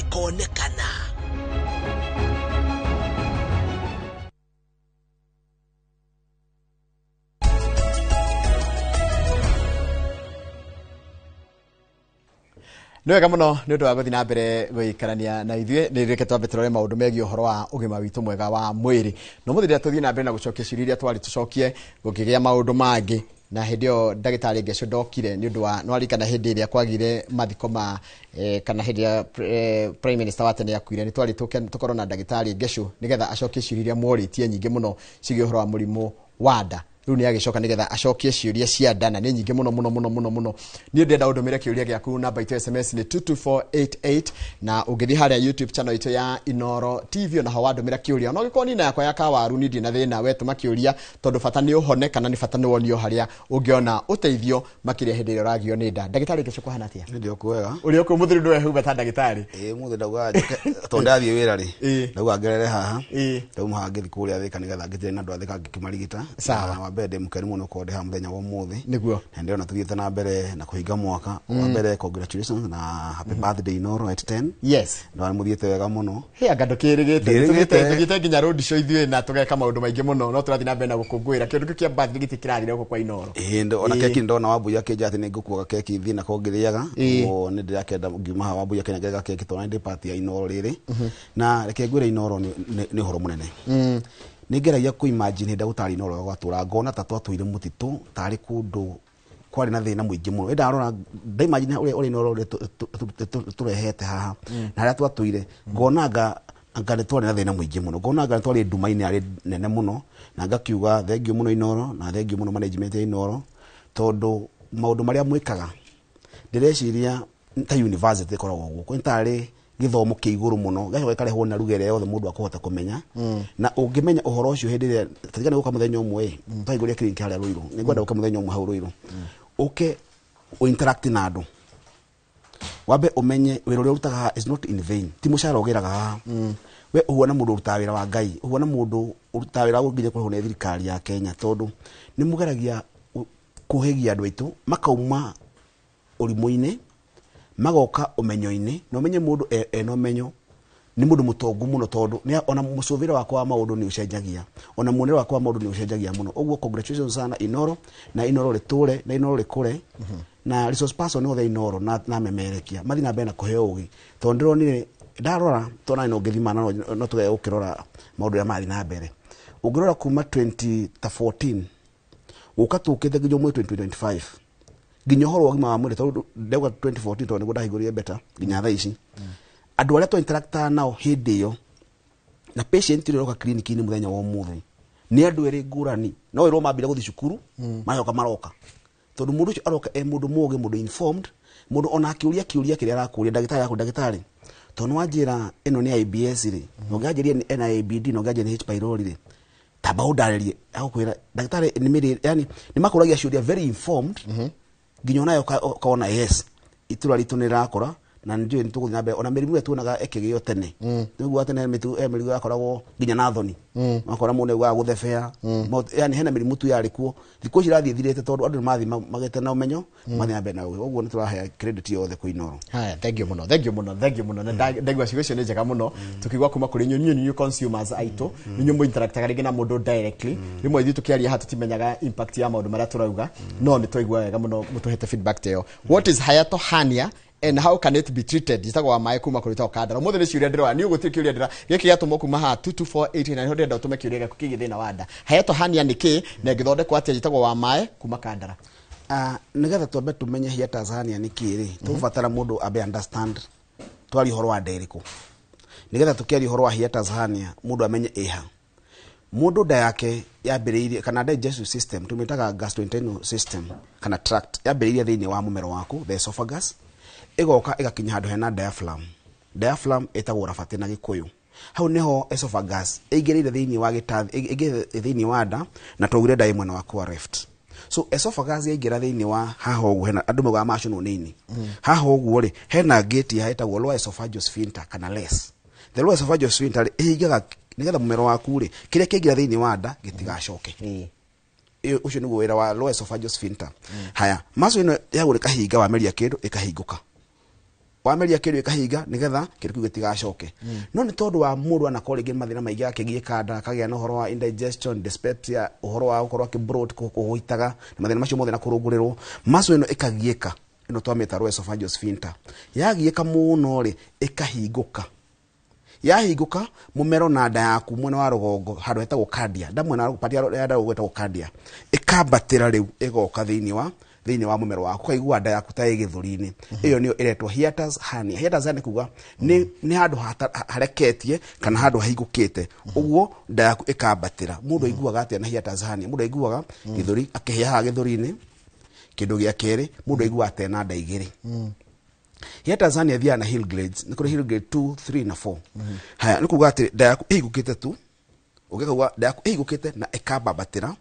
Gĩkonekana. Nĩ wega mũno nĩ ũndũ wa gũthiĩ na mbere gũikarania na ithuĩ. Nĩ reke twambe tũrore maũndũ megiĩ ũhoro wa ũgima witũ mwega wa mwĩrĩ. No mũthĩ rĩrĩa tũthiĩ na mbere na gũcokia ciũria iria twarĩ tũcokie, gũkĩgĩa maũndũ mangĩ, na hĩndĩ ĩyo ndagĩtarĩ Ngeco ndokire nĩ ũndũ wa nĩwaririkana hĩndĩ ĩrĩa kwagire mathiko ma kana hĩndĩ ĩrĩa prime minister wa tene akuire, nĩ twarĩ tũke tũkorwo na ndagĩtarĩ Ngeco nĩgetha acokie ciũria iria mworĩtie nyingĩ mũno ciĩgiĩ ũhoro wa mũrimũ wa nda. Rĩu nĩ agĩcoka nĩgetha acokie ciũria cia nda, na nĩ nyingĩ mũno mũno mũno mũno mũno. Niĩ ndĩrenda ũndũmĩre kĩũria gĩaku, namba itũ ya SMS nĩ 22488, na ũngĩthiĩ harĩa YouTube channel itũ ya Inooro TV onaho wandũmĩra kĩũria, ona ũngĩkorwo nina yakwa ya kawaru, niĩ ndirĩ na thĩna wetũma kĩũria, tondũ bata nĩ ũhone kana nĩ bata nĩ wonio harĩa ũngĩona ũteithio makĩria hĩndĩ ĩrĩa ũragio nĩ nda. Ndagĩtarĩ Ngeco, kũhana atĩa? Nĩ ndĩ kwega. Ũrĩa ũkũ mũthiri ndwe huma ta ndagĩtarĩ? Ĩĩ, mũthĩ ndauga njũke tondũ ndathiĩ wĩra rĩ, ndauga ngerere haha. Ndauma haha ngĩthiĩ kũrĩa Thĩka nĩgetha ngĩtire na andũ a Thĩka ngĩkĩmarigita. Sawa. Na wa mbere ndĩ mũkenu mũno gũkorwo ndĩ haha mũthenya wa ũmũthĩ. Nĩguo. Na ndĩrona tũthiĩte na mbere na kũhinga mwaka. Wa mbere, congratulations na happy birthday Inooro at 10. Ndona mũthiĩte wega mũno. He anga ndũkĩrĩgĩte? Ndĩrĩgĩte. Tũthiĩte nginya road show ithuĩ na tũgeka maũndũ maingĩ mũno, no tũrathiĩ na mbere na gũkũngũĩra kĩũndũ kĩu kĩa birthday gĩtirĩ kĩrathira gũkũ kwa Inooro. Ĩĩ, ona keki ndona Wambui akĩnja atĩ nĩ ngũkuaga keki thiĩ nako ngĩrĩaga. Ũguo nĩ ndĩrakenda ngiuma haha Wambui akĩnengera keki tondũ nĩ ndĩ part ya Inooro rĩrĩ. Na reke ngwĩre, Inooro nĩ ũhoro mũnene. Nĩ ngeragia kũ imagine hĩndĩ ĩrĩa gũtarĩ Inooro ũrĩa gwatũraga, ngona ta twatũire mũtitũ, tarĩ kũndũ kwarĩ na thĩna mũingĩ mũno. Ndarora nda imagine ũrĩa Inooro tũrehete haha na harĩa twatũire, ngona anga nĩ twarĩ na thĩna mũingĩ mũno, ngona anga nĩ twarĩ nduma-inĩ yarĩ nene mũno. Na ngakiuga thengiũ mũno Inooro, na thengiũ mũno management ya Inooro, tondũ maũndũ marĩa mwĩkaga ndĩreciria ta university ĩkoragwo gũkũ nĩ tarĩ gĩthomo kĩa igũrũ mũno, gĩgacoka gĩkarehwo na lugha ĩrĩa yothe mũndũ akũhota kũmenya. Na ũngĩmenya ũhoro ũcio hĩndĩ ĩrĩa tatigana gũka mũthenya ũmwe ĩ twahingũria clinic harĩa Ruiru, nĩ ngwenda ũke mũthenya ũmwe hau Ruiru, ũke ũ interact na andũ, wambe ũmenye wĩra ũrĩa ũrutaga haha is not in vain. Ti mũcara ũgĩraga haha. We ũhuana mũndũ ũrutaga wĩra wa Ngai, ũhuana mũndũ ũrutaga wĩra wa nginya kũrĩhwo nĩ thirikari ya Kenya, tondũ nĩ mũgeragia kũhĩgia andũ aitũ makauma ũrimũ-inĩ magoka ũmenyo-inĩ. Na ũmenye mũndũ ena ũmenyo nĩ mũndũ mũtongu mũno, tondũ ona mũcũthĩre wakwa wa maũndũ nĩ ũcenjagia, ona muonere wakwa wa maũndũ nĩ ũcenjagia mũno. Ũguo congratulations sana Inooro, na Inooro rĩtũre na Inooro rĩkũre, na resource person othe Inooro na memerekia mathiĩ na mbere na kũheo ũgĩ, tondũ ndĩronire ndarora tondũ no ngĩthima no tũgere gũkĩrora maũndũ ũrĩa marathiĩ na mbere. Ũngĩrora kuma 2014 gũka tũkĩte nginya ũmũthĩ 2025, nginya ũhoro wa ũgima wa mwĩrĩ, tondũ ndauga 2014 tondũ nĩguo ndahingũrire beta, nginya thaa ici andũ arĩa twa nao hĩndĩ ĩyo na patient ũrĩa ũroka clinic-inĩ mũthenya wa ũmũthĩ nĩ andũ erĩ ngũrani. No ĩrwo mambire gũthiĩ cukuru, macoka maroka, tondũ mũndũ ũcio aroka e mũndũ mũgĩ, mũndũ informed, mũndũ ona akĩũria kĩũria kĩrĩa arakũria ndagĩtarĩ, akũria ndagĩtarĩ, tondũ nĩwanjĩra ĩno nĩ IBS rĩ, na ũngĩanjĩria ena IBD, na ũngĩanjĩria nĩ H pylori rĩ, tamba ũndarĩrie. Agũkwĩra ndagĩtarĩ nĩ mĩrĩ, yani nĩ makũragia ciũria very informed, nginya onayo ũkona yes, itũra ritũ nĩ rĩrakũra na nĩ njũĩ nĩ tũgũthiĩ na mbere. Ona mĩrimũ ĩrĩa tuonaga ĩkĩgĩo tene, nĩguo tene he mĩrimũ yakoragwo nginya na thoni, wakora mũndũ augaga gũthebea. Yani hena mĩrimũ tu yarĩ kuo, thikũ ici irathiĩ ĩthirĩte tondũ andũ nĩ mathiĩ magĩte na ũmenyo, mathiĩ na mbere na ũgĩ. Ũguo nĩ tũrahe credit yothe kwĩ Inooro. Haya, thank you mũno, thank you mũno, thank you mũno. Na ndaigua ciugo icio nĩ njega mũno tũkĩigua kuma kũrĩ inyuĩ, inyuĩ consumers aitũ, nĩ inyuĩ mũinteractaga rĩngĩ na mũndũ directly. Rĩmwe ithuĩ tũkĩaria haha tũtimenyaga impact ya maũndũ marĩa tũrauga, no nĩ twaigua wega mũno mũtũhete feedback ta ĩyo. What is hiatal hernia and how can it be treated? Njĩtagwo wa maĩ kuma kũrĩ Kandara. Ũmũthĩ nĩ ciũria ndĩroya niĩ, gũtirĩ kĩũria ndĩra gĩkĩ gĩatũmwo kuma haha 22489, nĩho ndĩrenda ũtũme kĩũria gĩaku kĩgiĩ thĩna wa nda. Hiatal hernia nĩ kĩ na ĩngĩthondekwo atĩa? Njĩtagwo wa maĩ kuma Kandara. Nĩgetha twambe tũmenye hiatus hernia nĩ kĩ rĩ, tũgũbatara mũndũ ambe understand twaria ũhoro wa nda ĩrĩkũ, nĩgetha tũkĩaria ũhoro wa hiatus hernia mũndũ amenye ĩha mũndũ nda yake yambĩrĩirie, kana digestive system tũmĩtaga gastrointestinal system kana tract, yambĩrĩirie thĩinĩ wa mũmero waku, the esophagus, ĩgoka ĩgakinya handũ hena diaphragm. Diaphragm ĩtagwo rabatĩ na Gĩkũyũ. Hau niho esophagus ĩingĩrĩire thĩinĩ wa gĩtathi, ĩingĩrĩire thĩinĩ wa nda, na twaugire nda ĩ mwena waku wa left. So esophagus yaingĩra thĩinĩ wa haha ũguo, hena andũ maugaga macũnwo nĩ ini haha ũguo rĩ, hena gate haha ĩtagwo lower esophageal sphincter kana less. The lower esophageal sphincter rĩ, ĩhingaga nĩgetha mũmero waku rĩ, kĩrĩa kĩaingĩra thĩinĩ wa nda gĩtigacoke. Ũcio nĩguo wĩra wa lower esophageal sphincter. Haya, maco ĩno yagũrĩ kahinga, wameria kĩndũ ĩkahingũka. Wameria kĩndũ ĩkahinga nĩgetha kĩndũ kĩu gĩtigacoke. No nĩ tondũ wa mũndũ anakorwo rĩngĩ mathĩna maingĩ akĩgiĩka nda, akagĩa na ũhoro wa indigestion, dyspepsia, ũhoro wa gũkorwo akĩbloat, kũhũitaga, na mathĩna macio mothe na kũrũngũrĩrwo, muscle ĩno ĩkagiĩka, ĩno twamĩta lower esophageal sphincter. Yagiĩka mũno rĩ, ĩkahingũka. Yahingũka mũmero na nda yaku mwena wa rũgongo handũ hetagwo cardia, nda mwena wa part ya nda ĩtagwo cardia, ĩkambatĩra rĩu ĩgoka thĩinĩ wa mũmero waku, ũkaigua nda yaku ta ĩ gĩthũri-inĩ. Ĩyo nĩyo ĩretwo hiatus hernia. Hiatus hernia kuga nĩ handũ hareketie kana handũ hahingũkĩte, ũguo nda yaku ĩkambatĩra. Mũndũ aiguaga atĩa na hiatus hernia? Mũndũ aiguaga gĩthũri akĩhĩa haha gĩthũri-inĩ. Kĩndũ gĩa kerĩ, mũndũ aiguaga ta ena nda igĩrĩ. Hiatus hernia ĩthiaga na hill grades, nĩ kũrĩ hill grade 2, 3 na 4. Haya, nĩ kuga atĩ nda yaku ĩhingũkĩte tu, ũngĩkauga nda yaku ĩhingũkĩte na ĩkambambatĩra,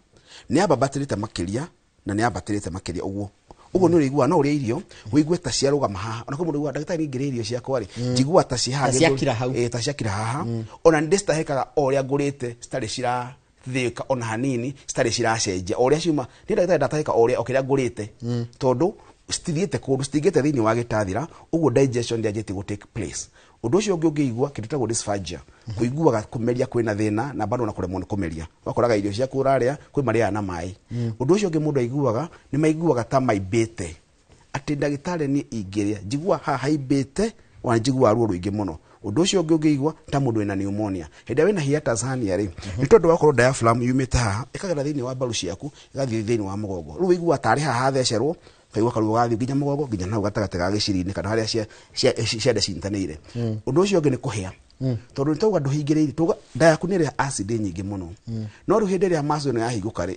nĩ yambambatĩrĩte makĩria na nĩ yambatĩrĩte makĩria ũguo. Ũguo nĩ ũrĩiguaga no ũrĩe irio ũigue ta ciarũgama haha. Ona kwĩ mũndũ ũiguaga ndagĩtarĩ niĩ ngĩrĩa irio ciakwa rĩ, njiguaga ta ciĩ haha Ta ciakira hau. Ĩĩ, ta ciakira haha. Ona nĩ ndĩcitahĩkaga o ũrĩa ngũrĩte, citarĩ cirathĩĩka ona hanini, citarĩ ciracenjia o ũrĩa ciuma. Niĩ ndagĩtarĩ ndatahĩka o ũrĩa o kĩrĩa ngũrĩte, tondũ citithiĩte kũndũ, citingĩte thĩinĩ wa gĩtathira, ũguo digestion ndĩanjĩtie gũ take place. Ũndũ ũcio ũngĩ ũngĩigua kĩndũ gĩtagwo dysphagia, kũiguaga kũmeria kwĩna thĩna na bado na kũremwo nĩ kũmeria, ũgakoraga irio ciaku ũrarĩa kwĩ marĩaga na maĩ. Ũndũ ũcio ũngĩ mũndũ aiguaga nĩ maiguaga ta maimbĩte, atĩ ndagĩtarĩ niĩ ingĩrĩa njiguaga haha haimbĩte, ona njiguaga ruo rũingĩ mũno. Ũndũ ũcio ũngĩ ũngĩigua ta mũndũ wĩna pneumonia hĩndĩ ĩrĩa wĩna hiatus hernia rĩ, nĩ tondũ wakorwo diaphragm yumĩte haha ĩkagera thĩinĩ wa mbaru ciaku ĩgathiĩ thĩinĩ wa mũgongo, rĩu ũiguaga tarĩ haha hathecerwo, kaigua karuo gathiĩ nginya mũgongo nginya nahau gatagatĩ ga gĩciri-inĩ kana harĩa ciande cinyitanĩire. Ũndũ ũcio ũngĩ nĩ kũhĩa, tondũ nĩ twauga ndũhingĩrĩirie, twauga nda yaku nĩ ĩrĩa acid nyingĩ mũno, no rĩu hĩndĩ ĩrĩa muscle ĩno yahingũka rĩ,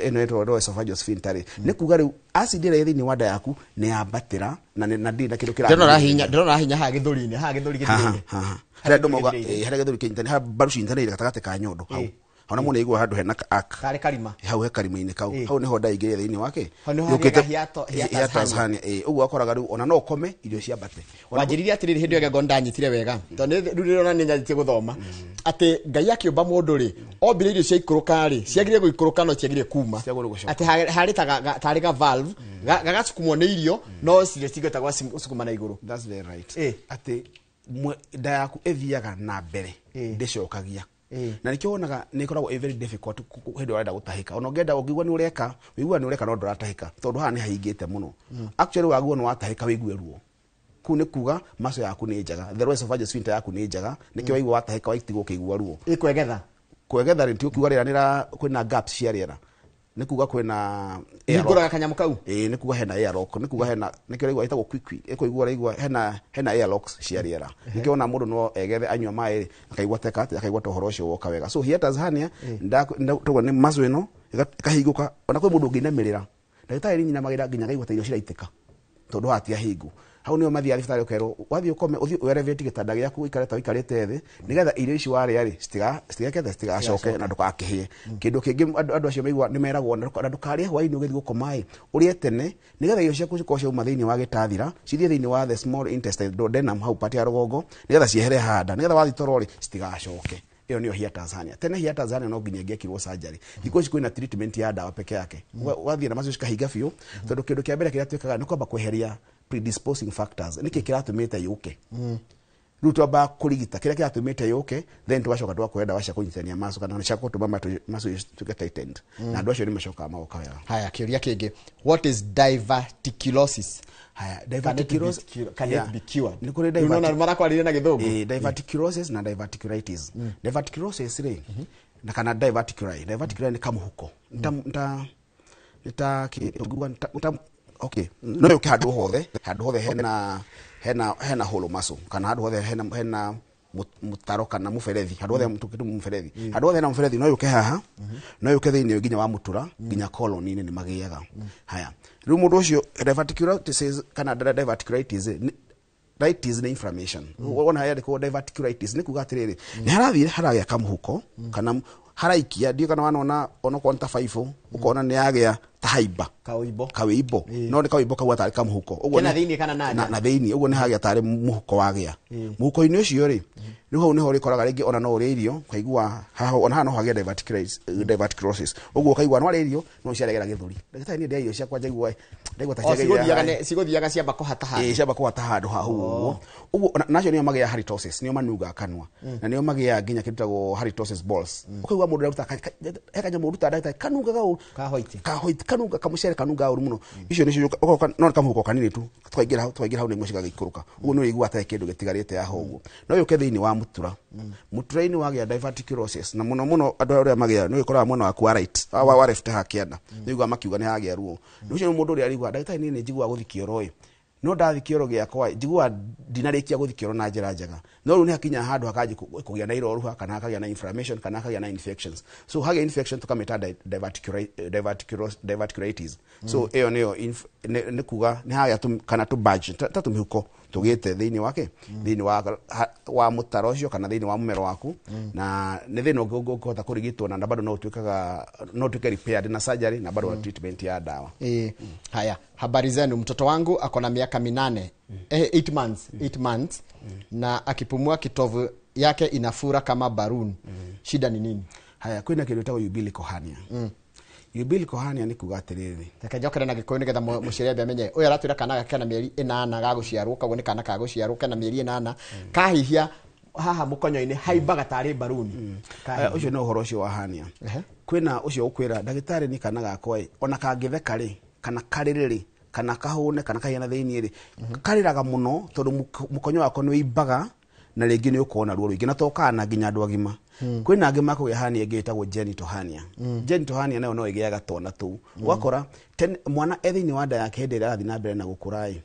ĩno ĩtwo lower esophageal sphincter rĩ, nĩ kuga rĩu acid ĩrĩa ĩ thĩinĩ wa nda yaku nĩ yambatĩra na na ndĩrĩ na kĩndũ kĩra Ndĩrona hinya haha gĩthũri-inĩ, haha gĩthũri haha gĩthũri-inĩ. Haha harĩa andũ mauga harĩa gĩthũri kĩnyitanĩire, harĩa mbaru cinyitanĩire gatagatĩ ka nyondo hau, hau na mũndũ aiguaga handũ hena arc. Tarĩ karima. Hau he karima-inĩ kau. Hau nĩho nda ingĩrĩ thĩinĩ wake. Hau nĩho hagĩaga hiatus hiatus hernia. Ũguo akoraga rĩu ona no ũkome irio ciambate. Wanjĩrire atĩrĩrĩ hĩndĩ ĩyo ngona ndanyitire wega, tondũ rĩu ndĩrona nĩ nyanjĩtie gũthoma atĩ Ngai akĩũmba mũndũ rĩ, ombire irio ciaikũrũka rĩ, ciagĩrĩire gũikũrũka no ciagĩrĩire kuma. Ciagĩrĩire gũcoka. Atĩ harĩ ta tarĩ ga valve gagacukumwo nĩ irio, no cirio cingĩhota gũcukuma na igũrũ. That's very right. Atĩ nda yaku ĩthiaga na mbere, ndĩcokagia. Na nĩkĩo wonaga nĩ ĩkoragwo ĩ very difficult hĩndĩ ĩrĩa ũrenda gũtahĩka. Ona ũngĩenda ũngĩigua nĩ ũreka, ũiguaga nĩ ũreka no ndũratahĩka, tondũ haha nĩ hahingĩte mũno. Actually wagua nĩ watahĩka wĩigue ruo. Kũu nĩ kuga muscle yaku nĩ njega, the lower esophageal sphincter yaku nĩ njega, nĩkĩo waigua watahĩka waitigwo ũkĩigua ruo. Ĩkwegetha. Kwegetha rĩ, ti kuga rĩera nĩ kwĩna gaps cia rĩera. Nĩ kuga kwĩna airlock. Hingũraga kanyamũ kau. Ĩĩ, nĩ kuga hena airlock, nĩ kuga hena, nĩkĩo ũraigua ĩtagwo quick, ĩkũigua ũraigua hena airlocks cia rĩera. Nĩkĩo wona mũndũ no egethe anyua maĩ akaigua teka atĩ, akaigua ta ũhoro ũcio woka wega. So hiatus hernia, tauga nĩ muscle ĩno ĩkahingũka, ona kwĩ mũndũ ũngĩinamĩrĩra. Ndagĩtarĩ nĩ nyinamagĩrĩra nginya akaigua ta irio ciraitĩka, tondũ haha ti ahingu. Hau nĩho mathiaga thibitarĩ ũkerwo, wathiĩ ũkome, ũthiĩ ũelevate gĩtanda gĩaku, ũikare ta ũikarĩte thĩ, nĩgetha irio ici warĩa rĩ, citigeke atĩa, citigacoke na ndũgakĩhĩe. Kĩndũ kĩngĩ andũ acio maigua nĩ meragwo, na ndũkarĩe hwaĩ-inĩ ũgĩthiĩ gũkoma ĩ, ũrĩe tene, nĩgetha irio ciaku cikorwo ciauma thĩinĩ wa gĩtathira, cithiĩ thĩinĩ wa the small intestine, duodenum hau part ya rũgongo, nĩgetha ciehere haha nda, nĩgetha wathiĩ toro rĩ, citigacoke. Ĩyo nĩyo hiatus hernia. Tene hiatus hernia no nginya ĩngĩekirwo surgery. Thikũ ici kwĩna treatment ya ndawa peke yake. Ũgathiĩ na macio cikahinga biũ, tondũ kĩndũ kĩa mbere kĩrĩa twĩkaga nĩ kwamba kweheria predisposing factors. Nĩkĩ kĩratũmĩte yũke? Rĩu twambaga kũrigita kĩrĩa kĩratũmĩte yũke, then tũgacoka tũgakũhe ndawa cia kũnyitithania maso kana cia gũtũma maso cituĩke tightened. Na andũ acio nĩ macokaga magoka wega. Haya, kĩũria kĩngĩ. What is diverticulosis? Haya, Can it be diverticulosis. can it be cured? Nĩ kũrĩ Rĩu nona marakwarĩria na gĩthũngũ. Diverticulosis na diverticulitis. Diverticulosis rĩ, na kana diverticuli. Diverticuli nĩ kamũhuko. Nĩ ta kĩ-, tũngiuga nĩ ta, nĩ ta, okay. No yũke handũ hothe, handũ hothe hena hollow muscle, kana handũ hothe hena mũtaro kana mũberethi, handũ hothe tũkĩtu mũberethi. Handũ hothe hena mũberethi no yũke haha, no yũke thĩinĩ nginya wa mũtura, nginya colon-inĩ nĩ magĩaga. Haya, rĩu mũndũ ũcio diverticulitis kana diverticulitis nĩ itis nĩ inflammation. Wona yandĩkwo diverticulitis nĩ kuga atĩrĩrĩ, nĩ harathire haragĩa kamũhuko kana haraikia, ndiũ kana wanona onokorwo nĩ ta baibũ, ũkona nĩ yagĩa ta haimba. Kaũimbo. Kaũimbo. No nĩ kaũimbo kau atarĩ kamũhuko. Ũguo Kena nĩ thĩinĩ kana na nja? Na thĩinĩ, ũguo nĩ hagĩa tarĩ mũhuko wagĩa. Mũhuko-inĩ ũcio rĩ, Rĩu hau nĩho ũrĩkoraga rĩngĩ ona no ũrĩe irio ũkaigua haha, ona haha no hagĩe diverticulosis. Ũguo ũkaigua no warĩa irio no ciaregera gĩthũri. Ndagĩtarĩ, niĩ ndĩa irio ciakwa njaigua ndaigua ta O ciagereire cigũthiaga haha. Cigũthiaga ciamba kũhata handũ. Ĩĩ, ciamba kũhata handũ hau ũguo. Ũguo nacio nĩo magĩaga halitosis, nĩo manungaga kanua, na nĩo magĩaga nginya kĩndũ gĩtagwo halitosis balls. Ũkaigua mũndũ aruta he kanyamũ ũrutaga, ndagĩtarĩ, kanungaga ũru. Ka white. Ka white, kanunga kamucere, kanungaga ũru mũno. Icio nĩcio ũgoka, no nĩ kamũhuko kanini tu twaingĩra hau, twaingĩra hau nĩguo cigagĩikũrũka. Ũguo nĩ ũrĩigua atarĩ kĩndũ gĩtigarĩte haha ũguo. No yũke thĩinĩ wa mũtura, mũtura-inĩ wagĩa diverticulosis, na mũno mũno andũ arĩa magĩa nĩ ũkoraga mwena waku wa right, wa left haha kĩanda, nĩ ũiguaga makiuga nĩ hagĩa ruo. Nĩ ũcio nĩ mũndũ ũrĩa arigua, ndagĩtarĩ, niĩ nĩ njiguaga gũthiĩ kĩoro ĩ, no ndathi kĩoro gĩakwa njiguaga ndinarĩkia gũthiĩ kĩoro na njĩra njega, no rĩu nĩ hakinya handũ hakanjia kũgĩa na iroruha, kana hakagĩa na inflammation, kana hakagĩa na infections. So hagĩa infection tũkamĩta diverticulitis. So ĩyo nĩyo nĩ kuga nĩ hagĩa kana tũ ta tũmĩhuko tũgĩte thĩinĩ wake, thĩinĩ wa mũtaro ũcio kana thĩinĩ wa mũmero waku, na nĩ thĩna ũngĩhota kũrigitwo na bado no ũtuĩkaga no ũtuĩke repaired na surgery na bado na treatment ya dawa. Haya, habari zenu. Mtoto wangu ako na miaka 8, 8 months, 8 months, na akipumua kitovu yake inafura kama balloon. Shida ni nini? Haya, kwĩna kĩndũ gĩtagwo umbilical hernia. Umbilical hernia nĩ kuga atĩrĩrĩ, Reke njokere na Gĩkũyũ nĩgetha mũciari ambe amenye. Ũyũ aratwĩra kana gake kena mĩeri 8 ga gũciarwo, koguo nĩ kana ka gũciarwo kena mĩeri 8, kahihia haha mũkonyo-inĩ haimbaga tarĩ mbaruni. Haya, ũcio nĩ ũhoro ũcio wa hernia. Kwĩna ũcio ũkwĩra, ndagĩtarĩ, nĩ kana gakwa ĩ, ona kangĩtheka rĩ, kana karĩrĩ rĩ, kana kahũne, kana kahĩa na thĩinĩ rĩ, karĩraga mũno tondũ mũkonyo wako nĩ wĩimbaga na rĩngĩ nĩ ũkorwo na ruo rũingĩ, na to kana, nginya andũ agima. Kwĩna angĩ makũgĩa hernia ĩngĩ ĩtagwo genital hernia. Genital hernia nayo no ĩgĩaga twana tũu. Ũgakora mwana e thĩinĩ wa nda yake, hĩndĩ ĩrĩa arathiĩ na mbere na gũkũra ĩ,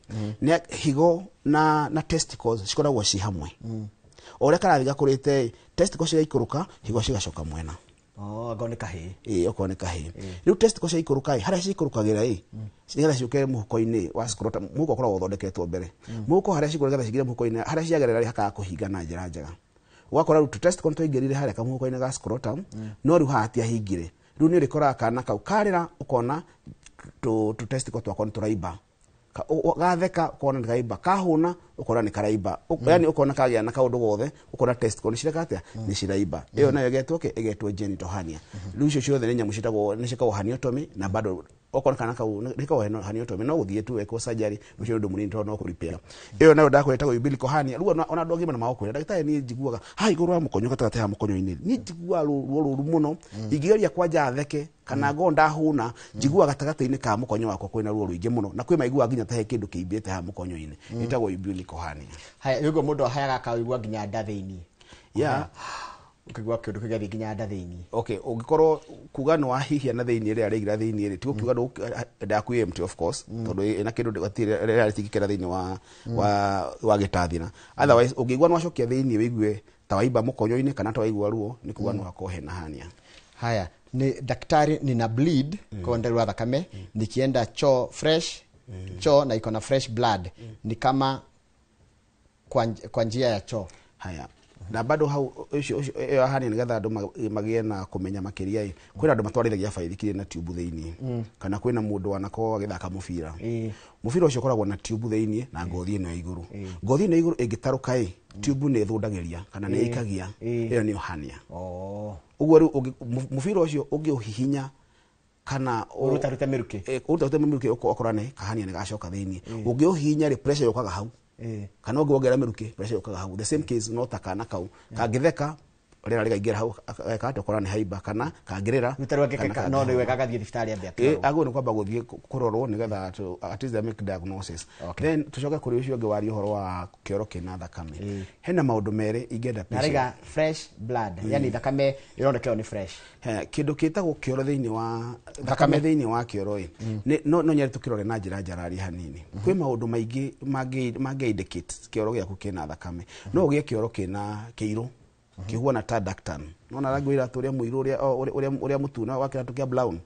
nĩ higo na testicles cikoragwo ci hamwe. O ũrĩa karathiĩ gakũrĩte ĩ, testicles cigaikũrũka, higo cigacoka mwena. Oh, angorwo nĩ kahĩĩ. Ĩĩ, okorwo nĩ kahĩĩ. Rĩu testicle ciaikũrũka ĩ, harĩa ciikũrũkagĩra ĩ, nĩgetha ciũke mũhuko-inĩ wa scrotum, mũhuko ũkoragwo ũthondeketwo mbere, mũhuko harĩa ciikũrũka, nĩgetha cingĩre mũhuko-inĩ, harĩa ciagerera rĩ, hakaga kũhinga na njĩra njega. Ũgakora rĩu testicle nĩtwaingĩrire harĩa kamũhuko-inĩ ga scrotum, no rĩu haha hatiahingire. Rĩu nĩ ũrĩkoraga kana kau karĩra, ũkona tũ testicle twako nĩ tũraimba. Gatheka ũkona nĩ karaimba, kahũna ũkona nĩ karaimba. Yani ũkona kagĩa na kaũndũ gothe, ũkona testicle nĩ cireka atĩa, nĩ ciraimba. Ĩyo nayo ĩgetwo kĩ? Ĩgetwo genital hernia. Rĩu icio ciothe nĩ nyamũ ciĩtagwo, nĩ ciĩkagwo herniotomy, na bado okorwo kana kau nĩ kau herniotomy, no gũthiĩ tu wekwo surgery. Ũcio nĩ ũndũ mũnini tondũ no kũrepair. Ĩyo nayo ndakwĩra ĩtagwo umbilical hernia. Rĩu ona andũ agima nĩ magũkwĩra, ndagĩtarĩ, niĩ njiguaga haha igũrũ wa mũkonyo, gatagatĩ ha mũkonyo-inĩ, niĩ njiguaga ruo rũru mũno. Ingĩgeria kwanja theke kana ngorwo ndahũna, njiguaga gatagatĩ-inĩ ka mũkonyo wakwa kwĩna ruo rũingĩ mũno, na kwĩ maiguaga nginya ta he kĩndũ kĩimbĩte haha mũkonyo-inĩ. Ĩtagwo umbilical hernia. Haya, ũguo mũndũ ahayaga akaigua nginya nda thĩinĩ? Yeah. Ũkaigua kĩndũ kĩgathiĩ nginya nda thĩinĩ. Okay, ũngĩkorwo kuga nĩ wahihia na thĩinĩ, rĩrĩa rĩaingĩra thĩinĩ rĩ, ti gũkiuga ndaku empty, of course, tondũ ĩna kĩndũ gũtirĩ rĩera rĩtingĩkĩra thĩinĩ wa gĩtathira. Otherwise ũngĩigua nĩ wacokia thĩinĩ, wĩigue ta waimba mũkonyo-inĩ kana ta waigua ruo, nĩ kuga no hakorwo hena hernia. Haya, ni daktari, nina bleed kwa ndarua thakame nikienda choo, fresh choo na iko na fresh blood, ni kama kwa njia ya choo. Haya, na bado hau ũcio ĩyo hernia, nĩgetha andũ magĩe na kũmenya makĩria ĩ, kwĩna andũ matwarithagia baithikiri na tube thĩinĩ, kana kwĩna mũndũ wanakorwo agĩthaka mũbira. Mũbira ũcio ũkoragwo na tube thĩinĩ na ngothi ĩno ya igũrũ. Ngothi ĩno ya igũrũ ĩngĩtarũka ĩ, tube nĩ ĩthundagĩria kana nĩ ĩikagia. Ĩyo nĩyo hernia. Ũguo rĩu mũbira ũcio ũngĩũhihinya kana ũrutarute mĩrukĩ. Ũrutarute mĩrukĩ, ũkora nĩ kahernia nĩ gacoka thĩinĩ. Ũngĩũhihinya rĩ, pressure yũkaga hau, kana ũngĩwongerera mĩrukĩ, pressure yũkaga hau. The same case, no ta kana kau kangĩtheka, rĩera rĩkaingĩra hau, geka atĩa? Ũkora nĩ haimba, kana kangĩrĩra. Rĩu tarĩu kana no kangĩhũra. nĩ wega agathiĩ thibitarĩ ambe Ĩ, akĩrorwo. agĩrĩirwo nĩ kwamba gũthiĩ kũrorwo nĩgetha at least they make diagnosis. Then tũcoke kũrĩ ũcio ũngĩ waria ũhoro wa kĩoro kĩna thakame. Hena maũndũ merĩ ingĩenda Na patient- rĩga fresh blood, yani thakame ĩroneka ĩyo nĩ fresh. He, kĩndũ kĩtagwo kĩoro thĩinĩ wa thakame thĩinĩ wa kĩoro ĩ, no nyende tũkĩrore na njĩra njararie hanini. Kwĩ maũndũ maingĩ mangĩ indicate kĩoro gĩaku kĩna thakame. No ũgĩe kĩoro kĩna kĩirũ kĩhuana ta dark tan, nona rangi wa iratũ ũrĩa mũirũ, ũrĩa ũrĩa mũtune wa kĩratũ kĩa brown.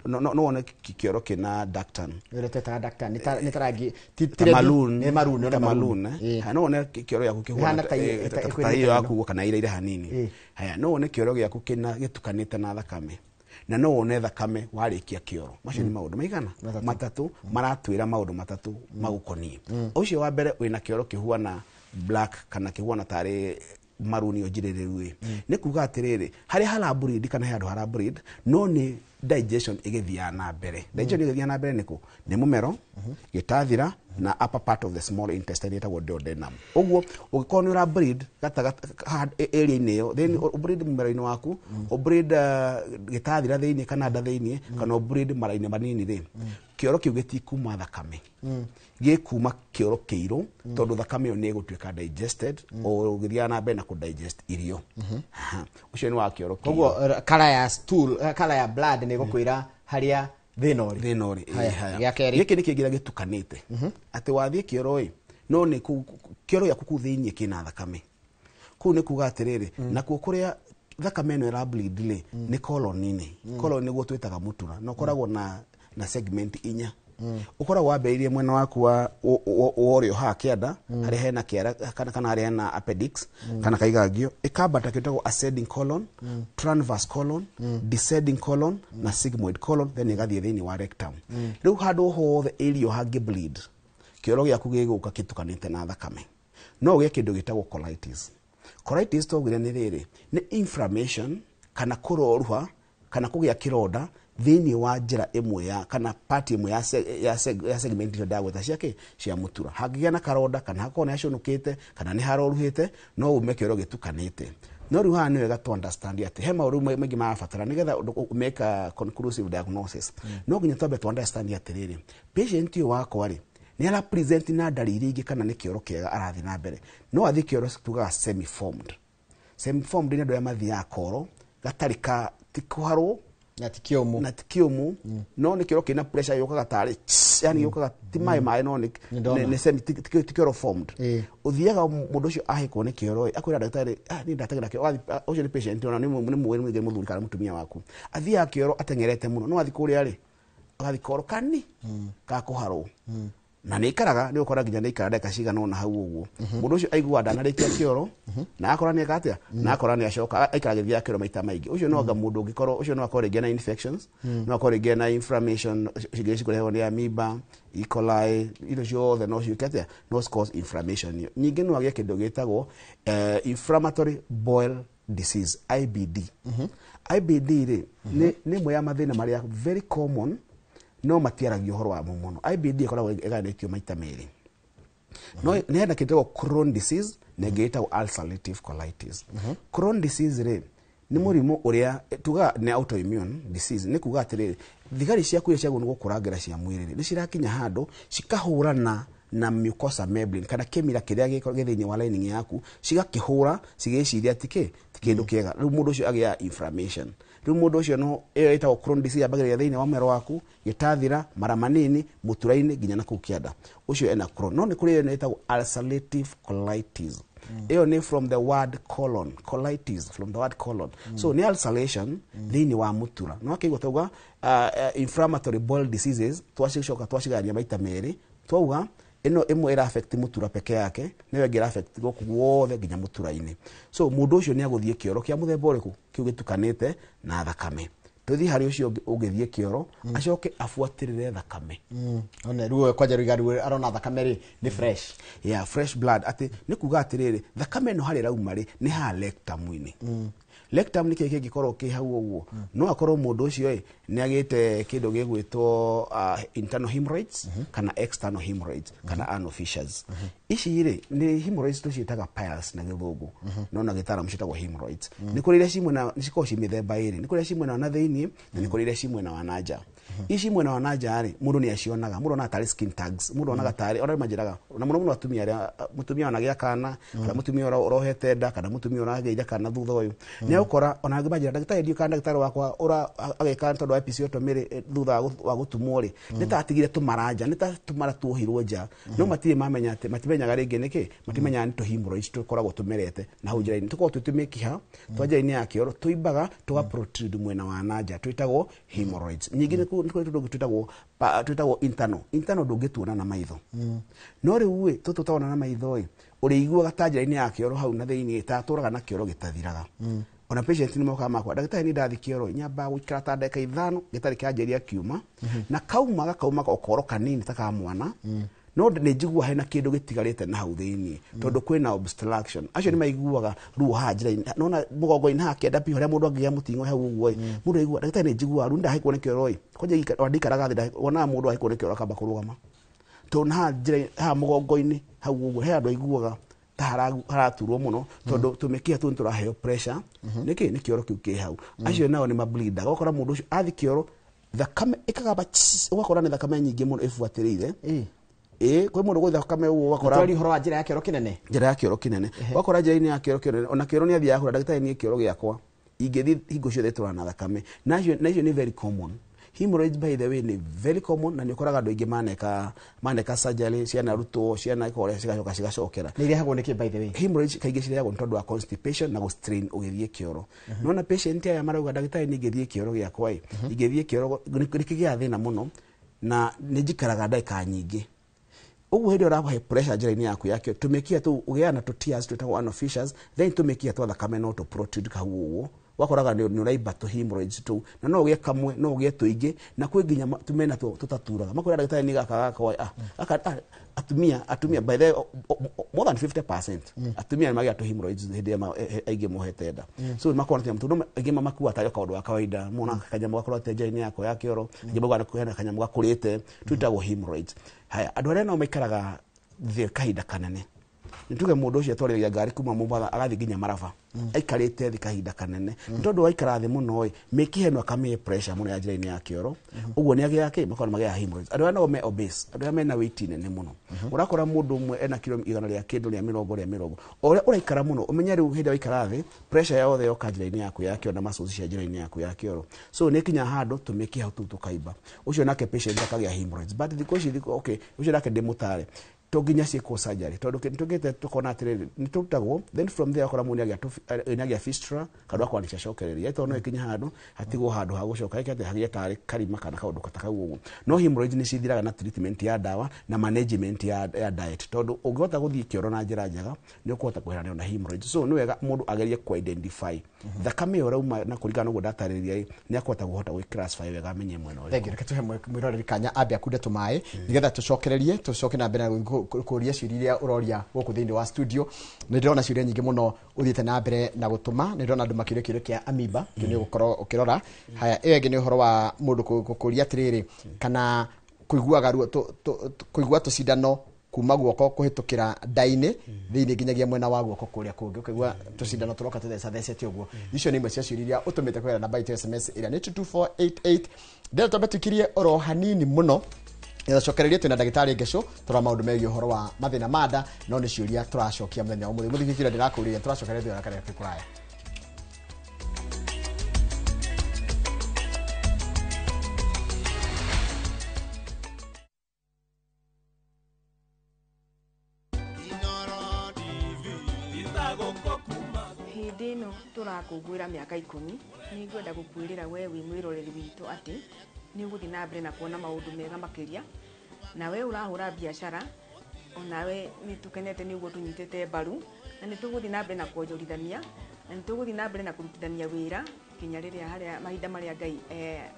No wone kĩoro kĩna dark tan. Ĩrĩa twĩtaga doctor nĩ ta rangi ta ti red, maroon. Nĩ maroon. Ta Nĩ maroon, eh. Haya, no wone kĩoro gĩaku kĩhuana Ĩhana ta ta ĩkwĩrĩte ĩyo mũno. yaku kana iraire hanini. Haya, no wone kĩoro gĩaku kĩna gĩtukanĩte na thakame, na no wone thakame warĩkia kĩoro. Macio nĩ maũndũ maigana? Matatũ. Matatũ. Maratwĩra maũndũ matatũ magũkoniĩ. Ũcio wa mbere wĩna kĩoro kĩhuana black kana kĩhuana tarĩ maruni njirĩrĩru ĩ nĩ kuga atĩrĩrĩ harĩa hara bleed kana he handũ hara bleed no nĩ digestion ĩgĩthiaga na mbere. Digestion ĩgĩthiaga na mbere nĩkũ? Nĩ mũmero, gĩtathira na upper part of the small intestine ĩtagwo duodenum. Ũguo ũngĩkorwo nĩ ũra bleed gatagatĩ area-inĩ ĩyo, then ũbleed mũmero-inĩ waku, ũbleed gĩtathira thĩinĩ kana nda thĩinĩ, kana ũbleed mara-inĩ manini rĩ, kĩoro kĩu gĩtikuma thakame, gĩkuma kĩoro kĩirũ tondũ thakame ĩyo nĩ ĩgũtuĩka digested o ũgĩthiaga na mbere na kũ digest irio. Aha. Ũcio nĩ wa kĩoro kĩirũ. Koguo colour ya stool, colour ya blood nĩ gũkwĩra harĩa thĩna ũrĩ. Thĩna ũrĩ. Haya, Haya. gĩa kerĩ. Gĩkĩ nĩ kĩngĩ gĩtukanĩte atĩ wathiĩ kĩoro ĩ no nĩ kũu kĩoro gĩaku kũu thĩinĩ kĩna thakame. Kũu nĩ kuga atĩrĩrĩ, nakuo kũrĩa thakame ĩno ĩra bleed rĩ nĩ colon-inĩ. Colon nĩguo twĩtaga mũtura na ũkoragwo na segment inya. Ũkoragwo wambĩrĩirie mwena waku wa ũrĩo haha kĩanda harĩa hena kĩara kana harĩa hena appendix kana kaigangio, ĩkambata kĩtagwo ascending colon, transverse colon, descending colon na sigmoid colon, then ĩgathiĩ thĩinĩ wa rectum. Rĩu handũ hothe area hangĩ bleed, kĩoro gĩaku gĩgũka kĩtukanĩte na thakame, no ũgĩe kĩndũ gĩtagwo colitis. Colitis twaugire nĩ rĩrĩ, nĩ inflammation kana kũroruha kana kũgĩa kĩronda thĩinĩ wa njĩra ĩmwe ya kana part ĩmwe ya segment ĩyo ndagweta ciake cia mũtura. Hangĩgĩa na karonda kana hakorwo nĩ hacũnũkĩte kana nĩ haroruhĩte, no ume kĩoro gĩtukanĩte. No rĩu haha nĩ wega tu understand atĩ he maũndũ maingĩ marabatara nĩgetha make a conclusive diagnosis. No nginya twambe tu understand atĩrĩrĩ, patient ũyũ wakwa rĩ nĩ ara present na ndariri ingĩ kana nĩ kĩoro kĩega arathiĩ na mbere. No athiĩ kĩoro tugaga semi formed. Semi formed nĩ andũ arĩa mathiaga koro gatarĩ ka ti kũharwo na ti kĩũmũ, na ti kĩũmũ, no nĩ kĩoro kĩna pressure yũkaga tarĩ, yani yũkaga ti maĩ maĩ, no nĩ semi, ti kĩoro formed. Ũthiaga mũndũ ũcio ahĩkwo nĩ kĩoro ĩ akwĩra ndagĩtarĩ, ah niĩ ndateng'era kĩoro. Ũcio nĩ patient ona nĩ mũĩ nĩ mũthuri kana mũtumia waku, athiaga kĩoro ateng'erete mũno, no athiĩ kũrĩa rĩ agathiĩ koro kani ka kũharwo na nĩ ikaraga nĩ ũkora nginya nĩ ikara ndagĩka cigana ũna hau ũguo. Mũndũ ũcio aigua ndanarĩkia kĩoro na akora nĩ eka atĩa, na akora nĩ acoka aikara agĩthiaga kĩoro maita maingĩ. Ũcio no anga mũndũ ũngĩkorwo ũcio no akorwo rĩngĩ na infections, no akorwo rĩngĩ na inflammation cingĩ cikũrehwo nĩ amoeba, E. coli, indo ciothe no ciũke atĩa, no cause inflammation. Ningĩ no agĩe kĩndũ gĩtagwo inflammatory bowel disease, IBD. IBD rĩ nĩ ĩmwe ya mathĩna marĩa very common no matiaragia ũhoro wamo mũno. IBD ĩkoragwo ĩgayanĩtio maita merĩ, no nĩ hena kĩndũ gĩtagwo Crohn disease na ĩngĩ ĩtagwo ulcerative colitis. Crohn disease rĩ nĩ mũrimũ ũrĩa tugaga nĩ autoimmune disease. Nĩ kuga atĩrĩrĩ, thigari ciaku iria ciagwo nĩ gũkũrangĩra cia mwĩrĩ rĩ nĩ cirakinya handũ cikahũrana na mucosa membrane kana kĩmira kĩrĩa gĩ thĩinĩ wa lining yaku, cigakĩhũra cigĩciria ti kĩ ti kĩndũ kĩega. Rĩu mũndũ ũcio agĩa inflammation. Rĩu mũndũ ũcio no ĩyo ĩtagwo Crohn disease yambagĩrĩria thĩinĩ wa mwĩrĩ waku, gĩtathira, mara manini, mũtura-inĩ nginya na kũu kĩanda. Ũcio ena Crohn. No nĩ kũrĩ ĩyo ĩtagwo ulcerative colitis. Ĩyo nĩ from the word colon, colitis from the word colon. So nĩ ulceration thĩinĩ wa mũtura. No akĩigua tauga inflammatory bowel diseases, twacicoka twacigayania maita merĩ, twauga ĩno ĩmwe ĩra affect mũtura peke yake, nayo ĩngĩ ĩra affect gũkũ guothe nginya mũtura-inĩ. So mũndũ ũcio nĩ agũthiĩ kĩoro kĩa mũthemba ũrĩkũ kĩu gĩtukanĩte na thakame. Tũthiĩ harĩ ũcio ũngĩthiĩ kĩoro acoke abuatĩrĩre thakame. One ruo kwanja ruiga ruo arona thakame rĩ nĩ fresh. Yeah, fresh blood. Atĩ nĩ kuga atĩrĩrĩ, thakame ĩno harĩa ĩrauma rĩ nĩ haha rectum-inĩ. Rectum nĩ kĩĩ kĩngĩkorwo kĩ hau ũguo? No akorwo mũndũ ũcio ĩ nĩ agĩte kĩndũ gĩgwĩtwo internal hemorrhoids kana external hemorrhoids kana anal fissures. Ici rĩ nĩ hemorrhoids tũciĩtaga piles na gĩthũngũ, no na gĩtaaramu ciĩtagwo hemorrhoids. Nĩ kũrĩ iria ci mwena, nĩ cikoragwo ci mĩthemba ĩrĩ, nĩ kũrĩ iria ci mwena wa na thĩinĩ na nĩ kũrĩ iria ci mwena wa na nja. Ici mwena wa na nja rĩ mũndũ nĩ acionaga, mũndũ onaga tarĩ skin tags, mũndũ onaga tarĩ ona manjĩraga na mũno mũno atumia arĩa mũtumia onagĩa kana kana mũtumia ũrohete nda kana mũtumia ũragĩire kana thutha ũyũ nĩ agũkora ona angĩ manjĩra ndagĩtarĩ ndiũ kana ndagĩtarĩ wakwa ũra agĩka tondũ wa episiotomy rĩ thutha wa gũtumwo rĩ nĩ ta atigire tũmara nja, nĩ ta tũmara tuohirwo nja, no matirĩ mamenya atĩ matimenyaga rĩngĩ nĩkĩ, matimenyaga nĩ tũhemorrhoids tũkoragwo tũmerete na hau njĩra-inĩ, tũkoragwo twĩ tũmĩkiha twa njĩra-inĩ ya kĩoro tũimbaga tũga protrude mwena wa na nja, twĩtagwo hemorrhoids. Ningĩ nĩ kũrĩ tũndũ twĩtagwo internal. Internal ndũngĩtuona na maitho, no rĩu ĩ tũtũ tũtona na maitho ĩ ũrĩiguaga ta njĩra-inĩ ya kĩoro hau na thĩinĩ ta atũraga na kĩoro gĩtathiraga. Ona patient nĩ mokaga makwa, ndagĩtarĩ nĩ ndathi kĩoro nyambaga gũikara ta ndagĩka 5 gĩtarĩ kĩanjĩria kiuma, na kauma gakauma gakoro kanini ta ka mwana, No nĩ njiguaga hena kĩndũ gĩtigarĩte na hau thĩinĩ tondũ kwĩna obstruction. Acio nĩ maiguaga ruo haha njĩra-inĩ, nona mũgongo-inĩ haha kĩanda biũ harĩa mũndũ angĩgĩa mũting'o hau ũguo ĩ, mũndũ aigua ndagĩtarĩ nĩ njiguaga ruo, ndahĩkwo nĩ kĩoro ĩ, kwanja ndikaraga thĩ, wonaga mũndũ ahĩkwo nĩ kĩoro akamba kũrũgama tondũ na haha njĩra haha mũgongo-inĩ hau ũguo he andũ aiguaga ta haraturwo mũno tondũ tũmĩkiha tũu nĩtũraheo pressure. Nĩkĩ nĩ kĩoro kĩu kĩ hau. Acio nao nĩ mableedaga, ũgakora mũndũ ũcio athi kĩoro thakame ĩkagamba, ũgakora nĩ thakame nyingĩ mũno ĩbuatĩrĩire. Ĩ kwĩ mũndũ gwĩ thakame ũguo ũgakora Twari ũhoro wa njĩra ya kĩoro kĩnene. Njĩra ya kĩoro kĩnene, ũgakora njĩra-inĩ ya kĩoro kĩnene ona kĩoro nĩ athiaga kũrĩa ndagĩtarĩ, niĩ kĩoro gĩakwa ingĩthiĩ hingo ciothe tũrana na thakame, na icio nĩ very common. Hemorrhoids, by the way, nĩ very common na nĩ ũkoraga andũ aingĩ maneka surgery, cianarutwo ciana ikoria cigacoka cigacokera. Nĩ irehagwo nĩkĩ, by the way? Hemorrhoids kaingĩ cirehagwo nĩ tondũ wa constipation na gũ strain ũgĩthiĩ kĩoro. Nona patient aya marauga ndagĩtarĩ nĩ ingĩthiĩ kĩoro gĩakwa ĩ, ingĩthiĩ kĩoro nĩ kĩgĩaga thĩna mũno na nĩ njikaraga ndagĩka nyingĩ ũguo. Hĩndĩ ĩrĩa ũrahe pressure njĩra-inĩ yaku ya kĩoro, tũmĩkiha tũu ũgĩaga na tũ tears twĩtagwo anal fissures, then tũmĩkiha twa thakame no tũ protrude hau ũguo, ũgakoraga nĩ ũraimba tũ hemorrhoids tũu, na no ũgĩe kamwe, no ũgĩe tũingĩ, na kwĩ nginya tumena tũtaturaga makwĩra ndagĩtarĩ nĩ gaka gakwa gaka atumia by the more than 50% atumia nĩ magĩa tũ hemorrhoids hĩndĩ ĩrĩa aingĩ mohete nda. So makorwo na tondũ aingĩ mamakua tarĩ kaũndũ ga kawaida, mona kanyamũ gakorwo atĩ njĩra-inĩ yakwa ya kĩoro, aingĩ maugaga hena kanyamũ gakũrĩte, twĩtagwo hemorrhoids. Haya, andũ arĩa nao maikaraga thĩ kahinda kanene, nĩ tuge mũndũ ũcio atwarĩria ngari kuma Mombatha agathiĩ nginya Maraba, aikarĩte thĩ kahinda kanene, nĩ tondũ waikara thĩ mũno ĩ, mĩkiha ĩno akamĩhe pressure mũno ya njĩra-inĩ ya kĩoro, ũguo nĩ agĩaga kĩ makorwo nĩ magĩaga hemorrhoids. Andũ arĩa nao me obese, andũ arĩa mena weight nene mũno, ũrakora mũndũ ũmwe ena kiro igana rĩa kĩndũ rĩa mĩrongo rĩa mĩrongo, o ũrĩa ũraikara mũno ũmenye rĩu hĩndĩ ĩrĩa waikara thĩ pressure yothe yoka njĩra-inĩ yaku ya kĩoro na muscles cia njĩra-inĩ yaku ya kĩoro, so nĩ kinya handũ tũmĩkiha tũu tũkaimba, ũcio nake patient akagĩa hemorrhoids. But thikũ ici thikũ okay, ũcio nake ndĩmũtare to nginya ciĩkwo surgery tondũ tũngĩte tũkona atĩrĩrĩ nĩ tũrutagwo, then from there akora mũndũ nĩagĩa fistula kana akora nĩciacokereria tondũ no ĩkinye handũ hatigwo handũ ha gũcoka ĩke atĩ hagĩe tarĩ karima kana kaũndũ ta kau ũguo. No hemorrhoids nĩ cithiraga na treatment ya ndawa na management ya diet, tondũ ũngĩhota gũthiĩ kĩoro na njĩra njega nĩ ũkũhota kweheranio na hemorrhoids. So nĩ wega mũndũ agerie ku identify thakame ĩyo ĩrauma, na kũringana na ũguo ndatarĩria nĩ akũhota kũhota gwĩ classify wega amenye mwena ũrĩkũ. Thank you. Reke tũhe mwĩroreri kanya ambe akunde tũmaĩ nĩgetha tũcokererie, tũcoke na mbere na kũria ciũria iria ũroria gũkũ thĩinĩ wa studio. Nĩ ndĩrona ciũria nyingĩ mũno ũthiĩte na mbere na gũtũma. Nĩ ndĩrona andũ makĩũria kĩũria kĩa amoeba, kĩu nĩ ũgũkorwo ũkĩrora. Haya, ĩyo ĩngĩ nĩ ũhoro wa mũndũ kũria atĩrĩrĩ, kana kũiguaga ruo kũigua tũcindano kuma guoko kũhĩtũkĩra nda-inĩ thĩinĩ nginyagia mwena wa guoko kũrĩa kũngĩ, ũkaigua tũcindano tũroka tũthecathecete ũguo. Icio nĩ imwe cia ciũria iria ũtũmĩte kũgerera namba itũ ya SMS ĩrĩa nĩ 22488. Ndĩrenda twambe tũikirie oro hanini mũno cokererie twĩna ndagĩtarĩ Ngeco, tũrora maũndũ megiĩ ũhoro wa mathĩna ma nda, no nĩ ciũria tũracokia mũthenya wa ũmũthĩ. Mũthikĩria, kĩũria ndĩrakũũria, tũracokereria thutha wa karĩa kũraya. Hĩndĩ ĩno tũrakũngũĩra mĩaka 10, nĩ ngwenda gũkwĩrĩra we wĩ mwĩroreri witũ atĩ nĩ ũgũthiĩ na mbere na kuona maũndũ mega makĩria. Na we ũrahũra biacara onawe nĩ tũkenete nĩ ũguo tũnyitĩte mbaru, na nĩ tũgũthiĩ na mbere na kuonjorithania, na nĩ tũgũthiĩ na mbere na kũrutithania wĩra nginya rĩrĩa harĩa mahinda marĩa Ngai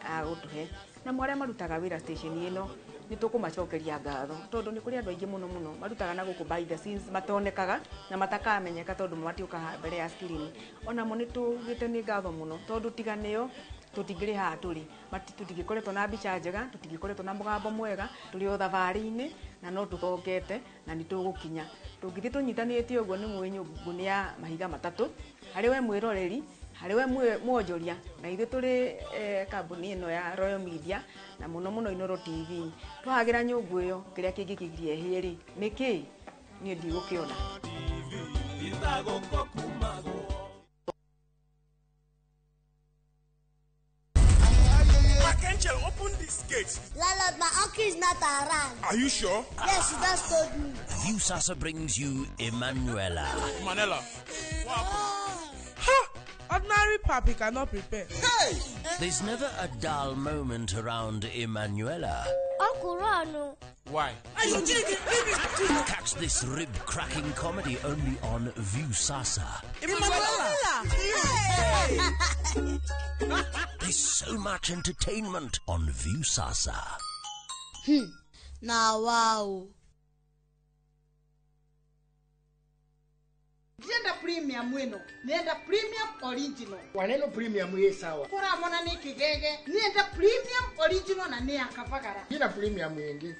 agũtũhe. Na arĩa marutaga wĩra station ĩno nĩ tũkũmacokeria ngatho, tondũ nĩ kũrĩ andũ aingĩ mũno mũno marutaga na gũkũ behind the scenes matonekaga na matakamenyeka tondũ matiũkaga mbere ya screen. Onamo nĩ tugĩte nĩ ngatho mũno, tondũ tiga nĩo tũtingĩrĩ haha tũrĩ, tũtingĩkoretwo na mbica njega, tũtingĩkoretwo na mũgambo mwega. Tũrĩ o thabarĩ-inĩ na no tũthongete na nĩ tũgũkinya. Tũngĩthiĩ tũnyitanĩte ũguo nĩ mũĩ nyũngũ nĩ ya mahiga matatũ, harĩ we mwĩroreri, harĩ we mwonjoria, na ithuĩ tũrĩ kambuni ĩno ya Royal Media na mũno mũno Inooro TV. Twahagĩra nyũngũ ĩyo kĩrĩa kĩngĩkĩgiria ĩhĩe rĩ nĩ kĩ? Niĩ ndigũkĩona. Angel, open this gate. Landlord, my uncle is not around. Are you sure? Yes, he just told me. Viusasa brings you Emanuela. Manela. What happened? Ha! Ordinary papi cannot prepare. Hey! There's never a dull moment around Emanuela. Uncle, run. Why? Catch this rib-cracking comedy only on Viusasa. Emanuela! Hey! There's so much entertainment on Viusasa. Now, wow. Ndienda premium ĩno, nĩenda premium original. Waneno premium ĩ sawa. Kũramona nĩ kĩgege, nĩenda premium original na nĩ ya Kavagara. Ina premium ĩngĩ.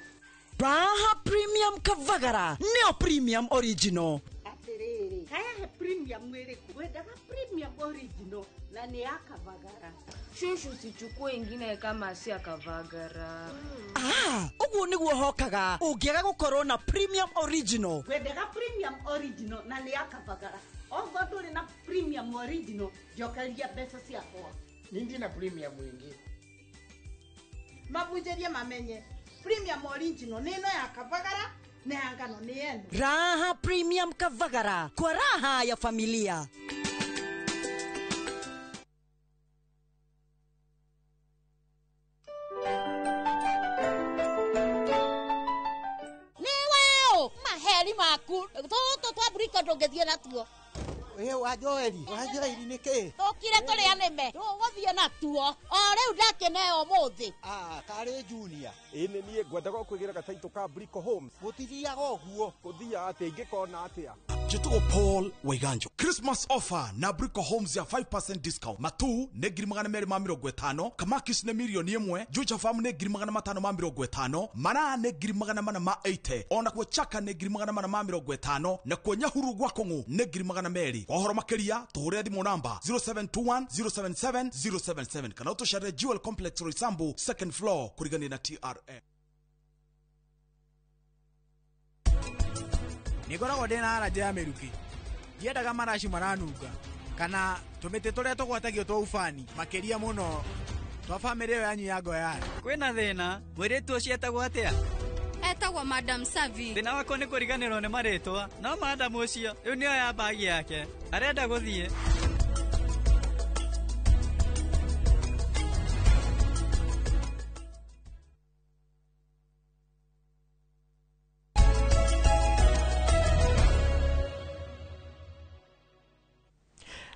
Raha Premium Kavagara nĩyo premium original. Atĩrĩrĩ, kayahe premium ĩrĩkũ? Wendaga premium original na nĩ ya Kavagara. Shushu, sichukue ingine kama si ya Kavagara. Ah, ũguo nĩguo hokaga ũngĩaga gũkorwo na premium original. Wendaga premium original na nĩ ya Kavagara. Okorwo ndũrĩ na premium original, njokeria mbeca ciakwa. Nindi na premium ĩngĩ. Mabunjĩrie mamenye premium original nĩ ĩno ya Kavagara na ya ngano nĩ ĩno. Raha Premium Kavagara kwa raha ya familia. Maheri maku tũtũ twa mburiko ndũngĩthiĩ natuo. Ĩ wa Joeli, wa Joeli nĩkĩ? Tũkire tũrĩa nĩme tũgũthiĩ natuo o rĩu ndakĩneo ũmũthĩ. Ah, karĩ Junior. Ĩ nĩ niĩ ngwendaga kwĩgĩra gataitũ ka Brico Homes. Gũtithiaga ũguo. Gũthiaga atĩa ingĩkona atĩa? Njĩtagwo Paul Waiganjo. Christmas offer na Brico Homes ya 5% discount. Matu nĩ 250,000, Kamakis nĩ 1,000,000, Juja Farm nĩ 550,000, Maraa nĩ 480,000, ona kuo Chaka nĩ 450,000, na kuo Nyahuru gwa Kong'u nĩ 200,000. Kwa ũhoro makĩria tũhũrĩre thimũ namba 0721 077 077 kana ũtũcerere Jewel Complex Roysambu second floor kũrigania na TRM. Nĩngoragwo ndĩna arajĩ ya mĩrukĩ, ndiendaga maraci maranunga kana tũmĩtĩ tũrĩa tũgwatagio twa ubani makĩria mũno twa bamĩrĩ ĩyo yanyu ya Ngoyani. Kwĩna thĩna, mũirĩtu ũcio etagwo atĩa? Etagwo Madam Savi. Thĩna wakwa nĩ kũriganĩrwo nĩ marĩtwa, no madam ũcio rĩu nĩoya ya bagi yake arenda gũthiĩ.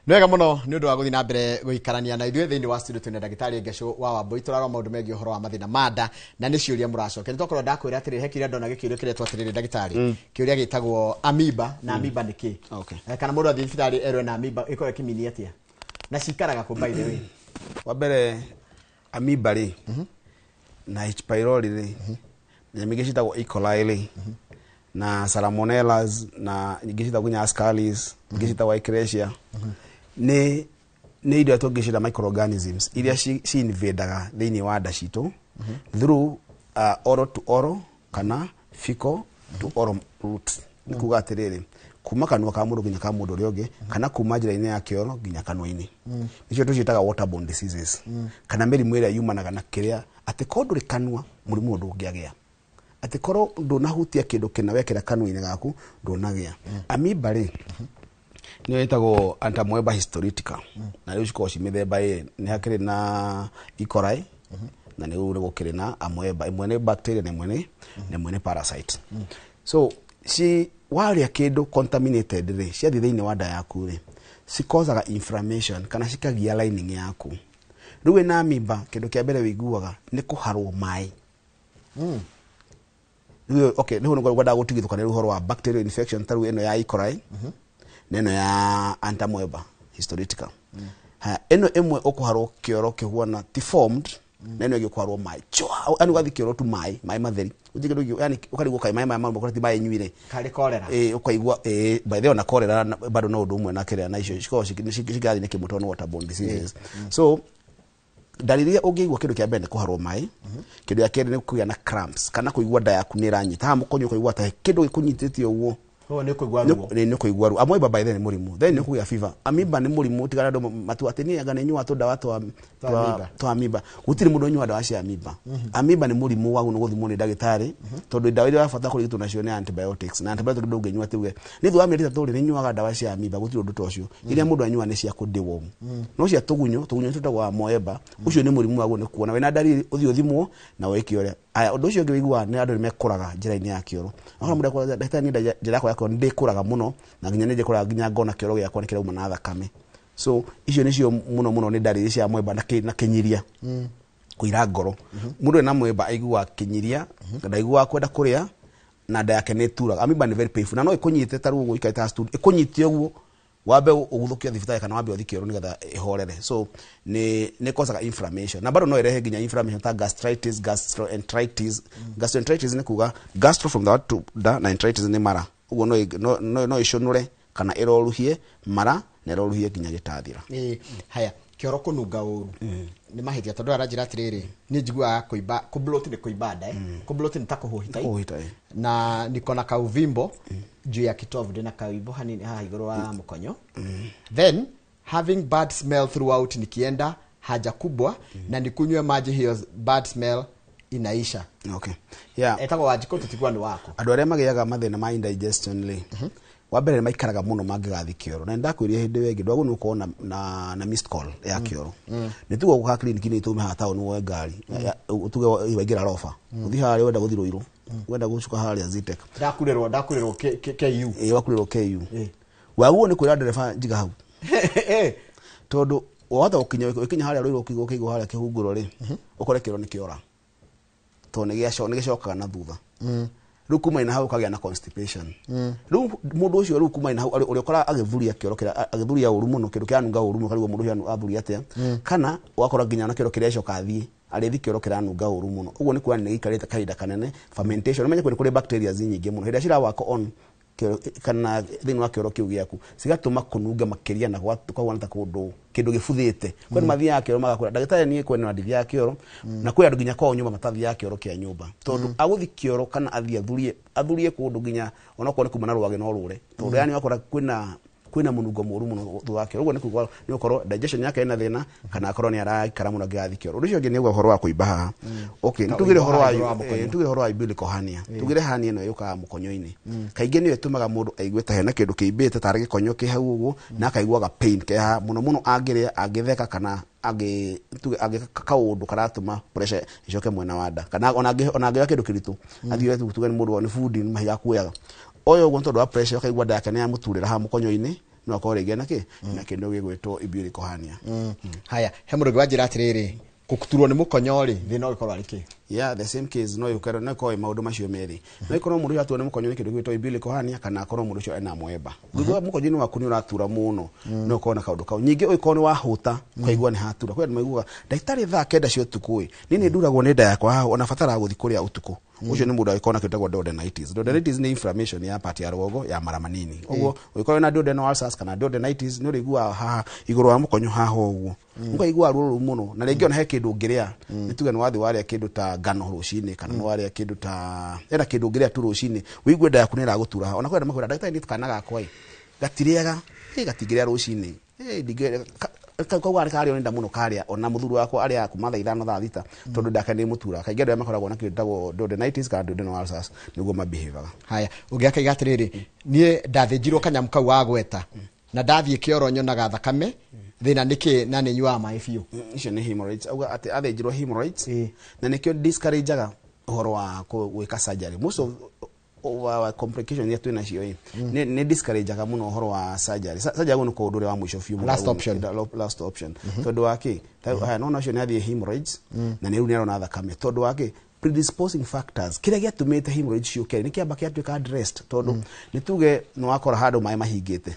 Nĩ wega mũno nĩ ũndũ wa gũthiĩ na mbere gũikarania na ithuĩ thĩinĩ wa studio twĩna ndagĩtarĩ Ngecũ wa Wambui. Tũrarora maũndũ megiĩ ũhoro wa mathĩna ma nda na nĩ ciũria mũracokia. Nĩ twakorwo ndakwĩra atĩrĩrĩ, he kĩũria ndona gĩkĩũrio kĩretwo atĩrĩrĩ ndagĩtarĩ, kĩũria gĩtagwo amoeba na amoeba nĩ kĩ? Kana mũndũ athiĩ thibitarĩ erwo na amoeba ĩkorwo ĩkĩmini atĩa? Na cikaraga kũ by the way? Wa mbere amoeba rĩ na H pylori rĩ na nyamũ ingĩ ciĩtagwo E coli rĩ na salmonellas na ingĩ ciĩtagwo nginya ascaris, ingĩ ciĩtagwo Escherichia, nĩ indo iria tũngĩciĩta microorganisms iria ci invadeaga thĩinĩ wa nda citũ through oral to oral kana fecal to oral route. Nĩ kuga atĩrĩrĩ, kuma kanua ka mũndũ nginya ka mũndũ ũrĩa ũngĩ, kana kuma njĩra-inĩ ya kĩoro nginya kanua-inĩ. Nĩcio tũciĩtaga waterborne diseases, kana mĩrimũ ĩrĩa yumanaga na kĩrĩa atĩ korwo ndũrĩ kanua mũrimũ ũyũ ndũngĩagĩa, atĩ korwo ndũnahutia kĩndũ kĩna wekĩra kanua-inĩ gaku ndũnagĩa. Amoeba rĩ nĩyo ĩtagwo Entamoeba histolytica, na rĩu cikoragwo ci mĩthemba ĩrĩ, nĩ hakĩrĩ na E. coli na nĩ rĩu gũkĩrĩ na amoeba. Ĩmwe nĩ bacteria na ĩmwe nĩ parasite. So ci warĩa kĩndũ contaminated rĩ, ciathiĩ thĩinĩ wa nda yaku rĩ, cikozaga inflammation kana cikagia lining yaku. Rĩu wĩna amoeba kĩndũ kĩa mbere wĩiguaga nĩ kũharwo maĩ. Rĩu okay, nĩho ngwendaga gũtigithũkania rĩu ũhoro wa bacterial infection ta rĩu ĩno ya E. coli na ĩno ya Entamoeba histolytica. Ha, ĩno ĩmwe ũkũharwo kĩoro kĩhuana ti formed, na ĩno ĩngĩ ũkũharwo maĩ chwa, yani ũgathiĩ kĩoro tu maĩ, maĩ matheri, ũthiĩ kĩndũ yani ũkarigwo kaĩ maĩ maya mauma ti maĩ nyuire Karĩ cholera. Ĩ ũkaigua ĩ by the way ona cholera bado no ũndũ ũmwe na kĩrĩa, na icio cikoragwo cigathiĩ nĩ kĩmwe tondũ nĩ waterborne diseases. So ndariri iria ũngĩigua kĩndũ kĩa mbere nĩ kũharwo maĩ, kĩndũ gĩa kerĩ nĩ kũgĩa na cramps kana kũigua nda yaku nĩ ĩranyita haha mũkonyo, ũkaigua ta kĩndũ gĩkũnyitĩte ũguo. Koguo nĩ ũkũigua ruo. Nĩ ũkũigua ruo. Amoeba by the way nĩ mũrimũ, then nĩ ũkũgĩa fever. Amoeba nĩ mũrimũ tigana andũ matua atĩ niĩ anga nĩ nyuaga tũdawa Twa amoeba. twa amoeba. Gũtirĩ mũndũ ũnyuaga ndawa cia amoeba. Amoeba nĩ mũrimũ wagĩrĩirwo nĩ gũthimwo nĩ ndagĩtarĩ, tondũ ndawa iria ũrabatara kũrigitwo nacio nĩ antibiotics, na antibiotics ndũngĩnyua atĩ uge nĩ thutha wa mĩeri 3 rĩ nĩ nyuaga ndawa cia amoeba. Gũtirĩ ũndũ ta ũcio. Iria mũndũ anyuaga nĩ cia kũ deworm, no cia tũgunyũ, tũgunyũ twĩtagwo amoeba, ũcio nĩ mũrimũ wagĩrĩirwo nĩ kuona wĩna ndariri ũthiĩ ũthimwo na wĩke ũrĩa. Aya, ũndũ ũcio ũngĩ wĩiguaga nĩ andũ nĩ mekũraga njĩra-inĩ ya kĩoro. Ahora mũndũ akwĩra ndagĩtarĩ niĩ njĩra yakwa ya kĩoro nĩ ndĩkũraga mũno na nginya nĩ njĩkũraga nginya ngona kĩoro gĩakwa nĩ kĩrauma na thakame. So icio nĩcio mũno mũno nĩ ndariri cia amoeba na kĩnyiria, kũira ngoro. Mũndũ ena amoeba aiguaga kĩnyiria, ndaiguaga kwenda kũrĩa, Na nda yake nĩ ĩturaga. Amoeba nĩ very painful na no ĩkũnyite ta rĩu ũguo ũikarĩte haha studio, ĩkũnyite ũguo wambe ũguthũkio thibitarĩ kana wambe ũthiĩ kĩoro nĩgetha ĩhorere. So nĩ causaga inflammation na bado no ĩrehe nginya inflammation ta gastritis, gastroenteritis. Gastroenteritis nĩ kuga gastro from the word to da, na enteritis nĩ mara. Ũguo no ĩcũnũre kana ĩroruhie mara na ĩroruhie nginya gĩtathira. Haya, kĩoro kũnunga ũru nĩ mahĩtia tondũ aranjĩra atĩrĩrĩ, niĩ njiguaga kũimba, kũbloat nĩ kũimba nda, kũbloat nĩ ta kũhũhita, Kũhũhita, na niko na kauvimbo juu ya kitovu, ndĩna kauvimbo hanini haha igũrũ wa mũkonyo. Then having bad smell throughout nikienda haja kubwa na nikunywe maji, hiyo bad smell inaisha. Okay. Yeah. Etagwo Wanjikũ, tũtigua nĩ wako. Andũ arĩa magĩaga mathĩna ma indigestion rĩ, wa mbere nĩ maikaraga mũno mangĩgathiĩ kĩoro, na nĩndakwĩrire hĩndĩ ĩyo ĩngĩ ndwagwo nĩ gũkorwo na missed call ya kĩoro. Nĩ tuge gũka clinic-inĩ itũ haha taũni, woe ngari, tuge waingĩra roba, ũthiĩ harĩa wenda gũthiĩ Rũirũ, wenda gũcuka harĩa Zetech. Ndakurĩrwo KU. Ĩĩ, wakurĩrwo KU. Wagwo nĩ kwĩra ndereba njiga hau, tondũ wahota gũkinya ũkinya harĩa Rũirũ, ũkĩigwo harĩa kĩhunguro rĩ, ũkore kĩoro nĩ kĩora, tondũ nĩ gĩcokaga na thutha. Rĩu kuma na hau ũkagĩa na constipation. Rĩu mũndũ ũcio, rĩu kuma na hau ũrĩa ũkoraga agĩthuria kĩoro kĩrĩa agĩthuria ũru mũno, kĩndũ kĩranunga ũru mũno, karigwo mũndũ ũcio athuria atĩa, kana ũgakora nginya na kĩoro kĩrecoka athiĩ arĩthi kĩoro kĩranunga ũru mũno. Ũguo nĩ kuona nĩ gĩikarĩte kahinda kanene, fermentation. Ũmenye kũrĩ bacteria nyingĩ mũno hĩndĩ ĩrĩa cirawaka on kana thĩinĩ wa kĩoro kĩu gĩaku, cigatũma kũnunge makĩria na gũkahuana ta kũndũ kĩndũ gĩbuthĩte. Kwĩ andũ mathiaga kĩoro magakwĩra, ndagĩtarĩ, niĩ kwena ndithiaga kĩoro, na kwĩ andũ nginya kwao nyũmba matathiaga kĩoro kĩa nyũmba, tondũ agũthi kĩoro kana athiĩ athurie kũndũ nginya onokorwo nĩ kuma na rwagĩ no rũre, tondũ yani wakora kwĩna mũnungo mũru mũno thutha wa kĩoro. Ũguo nĩ kuga nĩ gũkorwo digestion yake ĩna thĩna, kana akorwo nĩ araikara mũno angĩgathiĩ kĩoro. Ũndũ ũcio ũngĩ nĩ ũhoro wa kũimba haha. Okay, Ta nĩ tugire ũhoro wa ũimbo haha igũrũ wa mũkonyo. Nĩ tugire ũhoro wa umbilical hernia. Tugire hernia ĩno yũkaga mũkonyo-inĩ. Kaingĩ nĩyo ĩtũmaga mũndũ aigue ta hena kĩndũ kĩimbĩte tarĩ gĩkonyo kĩ hau ũguo, na akaiguaga pain ke haha mũno mũno angĩrĩa, angĩtheka, kana tuge angĩka kaũndũ karatũma pressure ĩcoke mwena wa nda, kana ona angĩoya kĩndũ kĩritũ athiĩ oe, tuge nĩ mũndũ nĩ bundi, nĩ mahiga akuoyaga oya ũguo, nĩ tondũ wa pressure ũkaigua nda yake nĩ yamũturĩra haha mũkonyo-inĩ, no akorwo rĩngĩ na kĩ na kĩndũ gĩgwĩtwo umbilical hernia. Haya, he mũndũ ũngĩ wanjĩra atĩrĩrĩ, gũturwo nĩ mũkonyo rĩ, thĩna ũgĩkorwo arĩ kĩ? Yeah, the same case, no yũkere no ĩkorwo ĩ maũndũ macio merĩ. No ĩkorwo mũndũ ũcio aturwo nĩ mũkonyo nĩ kĩndũ gĩgwĩtwo umbilical hernia, kana akorwo mũndũ ũcio ena mwemba. Thutha wa mũkonyo-inĩ waku nĩ ũratura mũno, no ũkorwo na kaũndũ kau. Ningĩ ũngĩkorwo nĩ wahũta ũkaigua nĩ hatura, kwĩ andũ maiguaga, ndagĩtarĩ, thaa 9 cia ũtukũ ĩ, niĩ nĩ nduragwo nĩ nda yakwa haha, ona bataraga gũthiĩ kũrĩa ũtukũ. Ũcio nĩ mũndũ angĩkorwo na kĩndũ gĩtagwo duodenitis. Duodenitis nĩ inflammation ya part ya rũgongo ya mara manini. Ũguo ũngĩkorwo na duodenal ulcers kana duodenitis, nĩ ũrĩiguaga haha igũrũ wa mũkonyo haha ũguo, ũkaigua ruo rũu mũno, na rĩngĩ ona he kĩndũ ũngĩrĩa, nĩ tuge nĩ wathiĩ warĩa kĩndũ ta ngano rũcinĩ, kana nĩ warĩa kĩndũ ta ena kĩndũ ũngĩrĩa tu rũcinĩ, ũigue nda yaku nĩ ĩragũtura haha. Ona kwĩ andũ makwĩra, ndagĩtarĩ, niĩ kana gakwa ĩ gatirĩaga, ĩ gatingĩrĩa rũcinĩ, ĩ ndingĩ kauga nĩ karĩo nĩ nda mũno karĩa, ona mũthuri wakwa arĩaga kuma thaa 5, thaa 6, tondũ ndake nĩ mũtura. Kaingĩ andũ arĩa makoragwo na kĩndũ gĩtagwo duodenitis kana duodenal ulcers nĩguo mabehavaga. Haya, ũngĩ akaiga atĩrĩrĩ, niĩ ndathĩnjirwo kanyamũ kau wagweta, na ndathiĩ kĩoro nyonaga thakame, thĩna nĩ kĩ, na nĩ nyuaga maĩ biũ? Icio nĩ hemorrhoids. Auga atĩ athĩnjirwo hemorrhoids, na nĩkĩo discourageaga ũhoro wa gwĩka surgery. Most of our complication iria twĩ nacio ĩ, nĩ discourageaga mũno ũhoro wa surgery. Surgery nĩ ũndũ ũrĩa wa mũico biũ. Last option. Last option. Tondũ wa kĩ? Haya, nona ũcio nĩ athiĩ hemorrhoids na nĩ rĩu nĩ arona thakame, tondũ wa kĩ? Predisposing factors, kĩrĩa gĩatũmĩte hemorrhoids ciũke nĩ kĩamba kĩatuĩka addressed, tondũ nĩ tuge nĩ wakora handũ maĩ mahingĩte,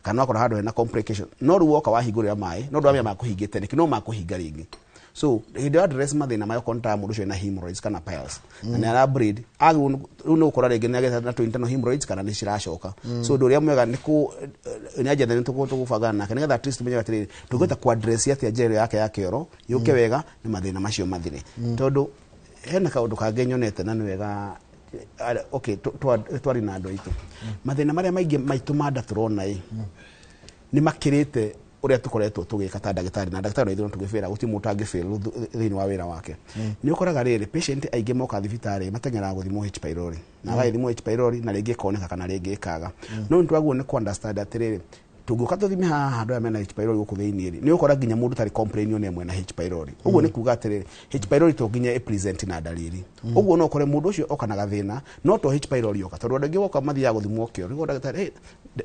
kana wakora handũ hena complication, no rĩu woka wahingũrĩra maĩ, no ndwamenya makũhingĩte nĩkĩ, no makũhinga rĩngĩ. So hĩndĩ ya address mathĩna maya, okorwo nĩ ta mũndũ ũcio ena hemorrhoids kana piles na nĩ ara bleed, agĩrĩirwo rĩu nĩ gũkora rĩngĩ nĩ agĩte na internal hemorrhoids kana nĩ ciracoka. So ũndũ ũrĩa mwega nĩ kũ nĩ anjethe nĩ tũgũbangana nake, nĩgetha at least tumenye atĩrĩrĩ, tũngĩhota ku address atĩa njĩra ĩyo yake ya kĩoro yũke wega na mathĩna macio mathire. Tondũ hena kaũndũ kangĩ nyonete na nĩ wega, okay, twarĩ na andũ aitũ, mathĩna marĩa maingĩ maitũ ma nda tũrona ĩ nĩ makĩrĩte ũrĩa tũkoretwo tũgĩka ta ndagĩtarĩ, na ndagĩtarĩ ithuĩ no tũgĩbĩra, gũtirĩ mũndũ ũtangĩbĩrwo thĩinĩ wa wĩra wake. Nĩ ũkoraga rĩrĩ, patient aingĩ moka thibitarĩ mateng'eraga gũthimwo H pylori, na agagĩthimwo H pylori na rĩngĩ ĩkoneka kana rĩngĩ ĩkaga. No nĩ twagĩrĩirwo nĩ ku understand atĩrĩrĩ, tũngĩũka tũthime haha andũ aya mena H pylori gũkũ thĩinĩ rĩ, nĩ ũkora nginya mũndũ tarĩ complain one ĩmwe na H pylori. Ũguo nĩ kuga atĩrĩrĩ, H pylori to nginya ĩ present na ndariri. Ũguo no ũkore mũndũ ũcio oka na gathĩna no to H pylori yoka, tondũ andũ aingĩ woka mathiaga gũthimwo kĩoro, nĩguo ndagĩtarĩ, hey,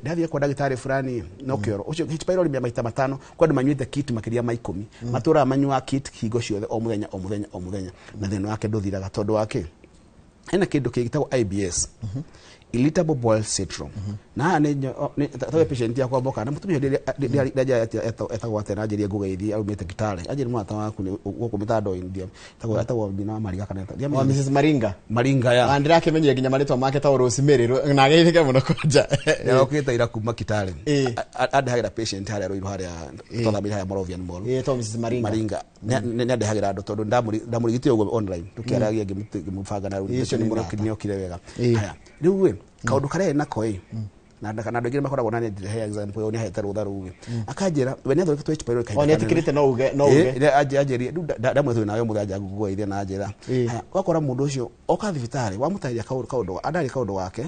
ndathiĩ kwa ndagĩtarĩ fulani no kĩoro ũcio H pylori mĩa maita 5. Kwa andũ manyuĩte kit makĩria ma 10, matũraga manyuaga kit hingo ciothe, o mũthenya o mũthenya o mũthenya, na thĩna wake ndũthiraga, tondũ wa kĩ? Hena kĩndũ kĩgĩtagwo IBS, irritable bowel syndrome. Na haha nĩ tawe patient yakwa mboka na mũtumia etagwo atĩa na njĩrie ngũgeithie aumĩte Kitale anjĩrie mũrata waku nĩ gũkũ mĩtandao-inĩ etagwo Nyina wa Mariga kana Wa Mrs Maringa. Maringa ya Na ndĩrakĩmenyire nginya marĩtwa make ta Rosemary na ageithĩke mũno kwanja. Nĩarokĩte ira kuma Kitale. Andehagĩra patient harĩa Ruiru harĩa twathamĩire harĩa Moravian Mall. Ĩĩ, Mrs Maringa. Maringa nĩandehagĩra andũ tondũ ndamũrigitire ũguo online tũkĩaragia ngĩmũbanga na rĩu nĩokire wega. Haya, rĩu ĩ kaũndũ karĩa nako ĩ na andũ aingĩ makoragwo na nĩ example ĩyo nĩahete rũtha rũu akanjĩra we nĩathondeketwo H pylori kahinda kanene. O nĩetĩkĩrĩte no uge no uge. Anjĩrie rĩu ndamwĩtwo nawe mũthenya anja ngũgeithie na anjĩra wakora mũndũ ũcio oka thibitarĩ wamũtarĩria kaũndũ andarĩ kaũndũ gake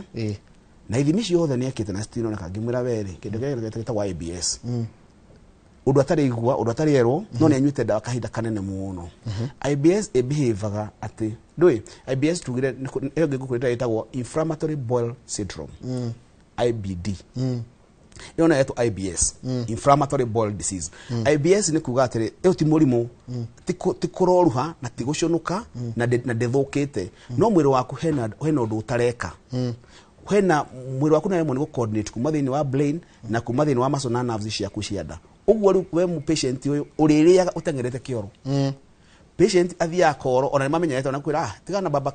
na ithimi ciothe nĩekĩte na citironeka ngĩmwĩra werĩ kĩndũ kĩrĩa gĩtagwo IBS ũndũ atarĩ igua ũndũ atarĩ erwo no nĩ anyuĩte ndawa kahinda kanene mũno. IBS ĩbehavaga atĩ ndũĩ IBS tugire ĩyo ngĩkũrĩta ĩtagwo inflammatory bowel syndrome, IBD. Ĩyo nayo ĩtwo IBS, inflammatory bowel disease. IBS nĩ kuga atĩrĩ ĩyo ti mũrimũ, ti kũroruha na ti gũcũnũka na ndĩthũkĩte, no mwĩrĩ waku hena ũndũ ũtareka. Hena mwĩrĩ waku nĩ nĩ gũ-coordinate kuma thĩinĩ wa brain na kuma thĩinĩ wa muscle na nerves ciaku cia nda. Ũguo rĩu we mu patient ũyũ ũrĩrĩaga ũteng'erete kĩoro. Patient athiaga koro ona nĩmamenyerete ona kwĩra tigana baba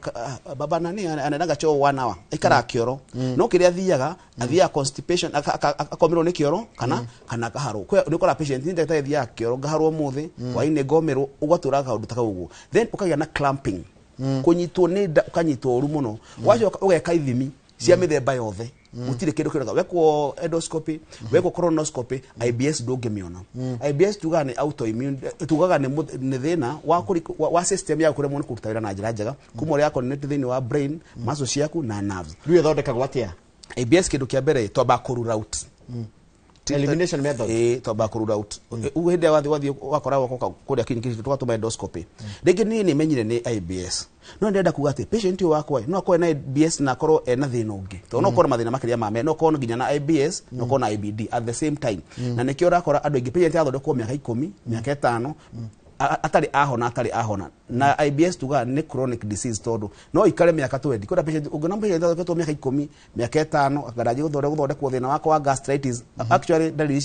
baba nani anaendaga choo 1 hour aikaraga kĩoro no kĩrĩa athiaga constipation akomerwo nĩ kĩoro kana akaharwo. Nĩ ũkora patient nĩ ndagĩtarĩ athiaga kĩoro ngaharwo ũmũthĩ hwainĩ ngomerwo ũgatũraga kaũndũ ta kau ũguo, then ũkagĩa na clamping, kũnyitwo nĩ nda ũkanyitwo ũru mũno, wacoka ũgeka ithimi cia mĩthemba yothe gũtirĩ kĩndũ kĩroneka. Wekwo endoscopy, wekwo colonoscopy, IBS ndũngĩmĩona. IBS tugaga nĩ autoimmune, tugaga nĩ thĩna wa system yaku kũremwo nĩ kũruta wĩra na njĩra njega kuma ũrĩa coordinate thĩinĩ wa brain, muscle ciaku na nerves. Rĩu ĩthondekagwo atĩa IBS? Kĩndũ kĩa mbere twambaga kũ rule out. Elimination method. Twambaga kũ rule out. Ũguo hĩndĩ ĩrĩa wathiĩ wakora woka kũrĩa clinic tũgatũma endoscopy rĩngĩ niĩ nĩmenyire nĩ IBS, no ndĩrenda kuga atĩ patient ũyũ wakwa no akorwo na IBS na akorwo ena thĩna ũngĩ, tondũ no akorwo na mathĩna makĩria ma me, no akorwo nginya na IBS no akorwo na IBD at the same time. Na nĩkĩo ũrakora andũ aingĩ patient athondekwo mĩaka 10 mĩaka 5 atarĩ ahona. Na IBS tugaga nĩ chronic disease tondũ no ikare mĩaka 20. Kwĩna patient ũngĩona patient athondeketwo mĩaka 10 mĩaka 5 akaraji gũthondekwo thĩna wakwa wa gastritis. Actually ndariri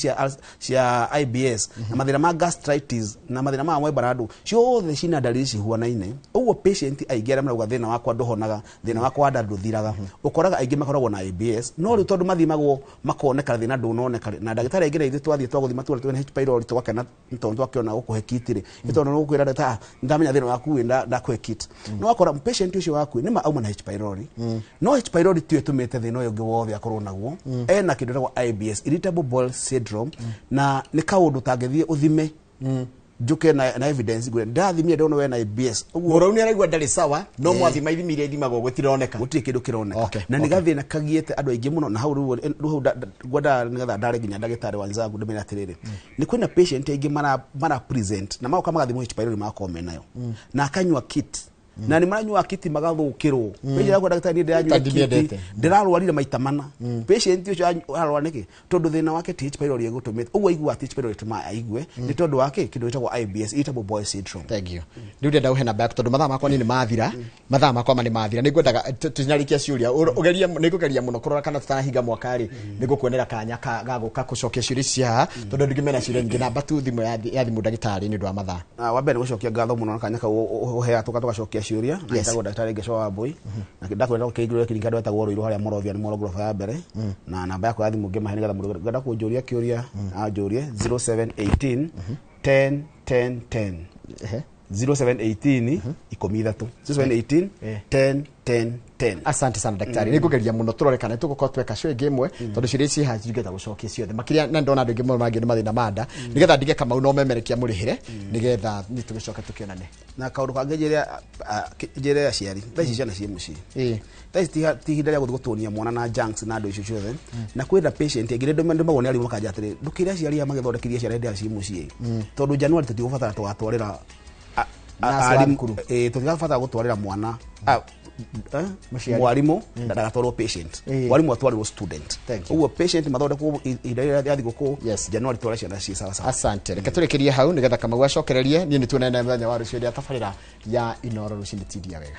cia IBS na mathĩna ma gastritis na mathĩna ma mwembarandũ ciothe cina ndariri cihuanaine. Ũguo patient aingĩ arĩa marauga thĩna wakwa ndũhonaga, thĩna wakwa wa nda ndũthiraga, ũkoraga aingĩ makoragwo na IBS, no rĩu tondũ mathimagwo makoneka thĩna ndũnoneka na ndagĩtarĩ aingĩ na ithuĩ twathiĩ twagũthima tuona twĩna H pylori tũgakena tondũ twakĩona gũkũhe kit rĩ, tondũ nĩ gũkwĩra ndagĩtarĩ ndamenya thĩna waku wĩ ndakũhe kit. No wakora patient ũcio waku nĩ ma auma na H pylori, no H pylori tiyo ĩtũmĩte thĩna ũyũ ũngĩ wothe akorwo naguo. Ena kĩndũ gĩtagwo IBS, irritable bowel syndrome, na nĩ kaũndũ ũtangĩthiĩ ũthime njuke na evidence ngwĩre ndathimire ndona we na IBS. Ũguo mũrau nĩ araigua ndarĩ sawa, no mwathima ithimi iria ithimagwo gũtironeka, gũtirĩ kĩndũ kĩroneka, na nĩ gathĩna kagiĩte andũ aingĩ mũno. Na hau rĩu ngwendaga nĩgetha ndare nginya ndagĩtarĩ wanzangu ndĩmere atĩrĩrĩ, nĩ kwĩna patient aingĩ mara present na magoka magathimwo H pylori magakorwo menayo na akanyua kit na nĩ maranyua kiti magathũkĩrwo. Patient yakwa ndagĩtarĩ niĩ ndĩranyua kiti ndĩrarwarire maita mana. Patient ũcio ararwara nĩkĩ? Tondũ thĩna wake ti H pylori ĩgũtũmĩte ũguo aigua ti H pylori ĩtũmaga aigue nĩ tondũ wake kĩndũ gĩtagwo IBS, irritable bowel syndrome. Thank you. Rĩu ndĩrenda ũhe namba yaku tondũ mathaa makwa niĩ nĩ mathira, mathaa makwa ma nĩ mathira. Nĩ ngwendaga tũnyarĩkie ciũria ũgerie, nĩ ngũgeria mũno kũrora kana tũtanahinga mwaka rĩ nĩ ngũkuonera kanya ga gũka gũcokia ciũria cia haha tondũ andũ aingĩ mena ciũria nyingĩ. Namba tu thimũ ya thimũ ndagĩtarĩ nĩ ũndũ wa mathaa. Wa mbere nĩ gũcokia ngatho mũno na kanya kau ũheaga tũgacokia ciũria. Na njĩtagwo ndagĩtarĩ Ngeco wa Wambui na ndakwenda gũkĩingĩrwo kĩringa andũ etagwo Ruiru harĩa Moravian Mall ngoroba ya mbere, na namba yakwa ya thimũ ngĩmahe nĩgetha mũndũ ngenda kũnjũria kĩũria anjũrie 0718 10 10 10 0718 13 0718 10 10 10. Asante sana daktari. Nĩ ngũgeria mũno tũrore kana tũgũkorwo tweka show ĩngĩ ĩmwe tondũ ciũria ici haha cingĩhota gũcokia ciothe makĩria, na ndona andũ aingĩ mũno mangĩ nĩ mathĩna ma nda, nĩgetha ndige Kamau no memerekia mũrĩhĩre nĩgetha nĩ tũgĩcoke tũkĩonane. Na kaũndũ kangĩ njĩre aciari thaa ici ciana ciĩ mũciĩ, thaa ici ti ihinda rĩa gũthiĩ gũtũnia mwana na junks na andũ icio ciothe. Na kwĩna patient aingĩ ndĩmagwo nĩ arimũ makanja atĩrĩ, ndũkĩre aciari aya magĩthondekithie ciana hĩndĩ ĩrĩa ciĩ mũciĩ, tondũ January tũtigũbatara tũgatwarĩra tũtigabatara gũtwarĩra mwana mwarimu ndagatwarwo patient, mwarimu atwarĩrwo student. Ũguo patient mathondekwo ihinda rĩrĩa rĩa thigũkũ January tware ciana ciĩ sawa sawa. Asante. Reke tũrĩkĩrie hau nĩgetha Kamau acokererie. Niĩ nĩ tuonane mũthenya wa rũciũ rĩa tabarĩra ya Inooro rũcinĩ. Tindia wega.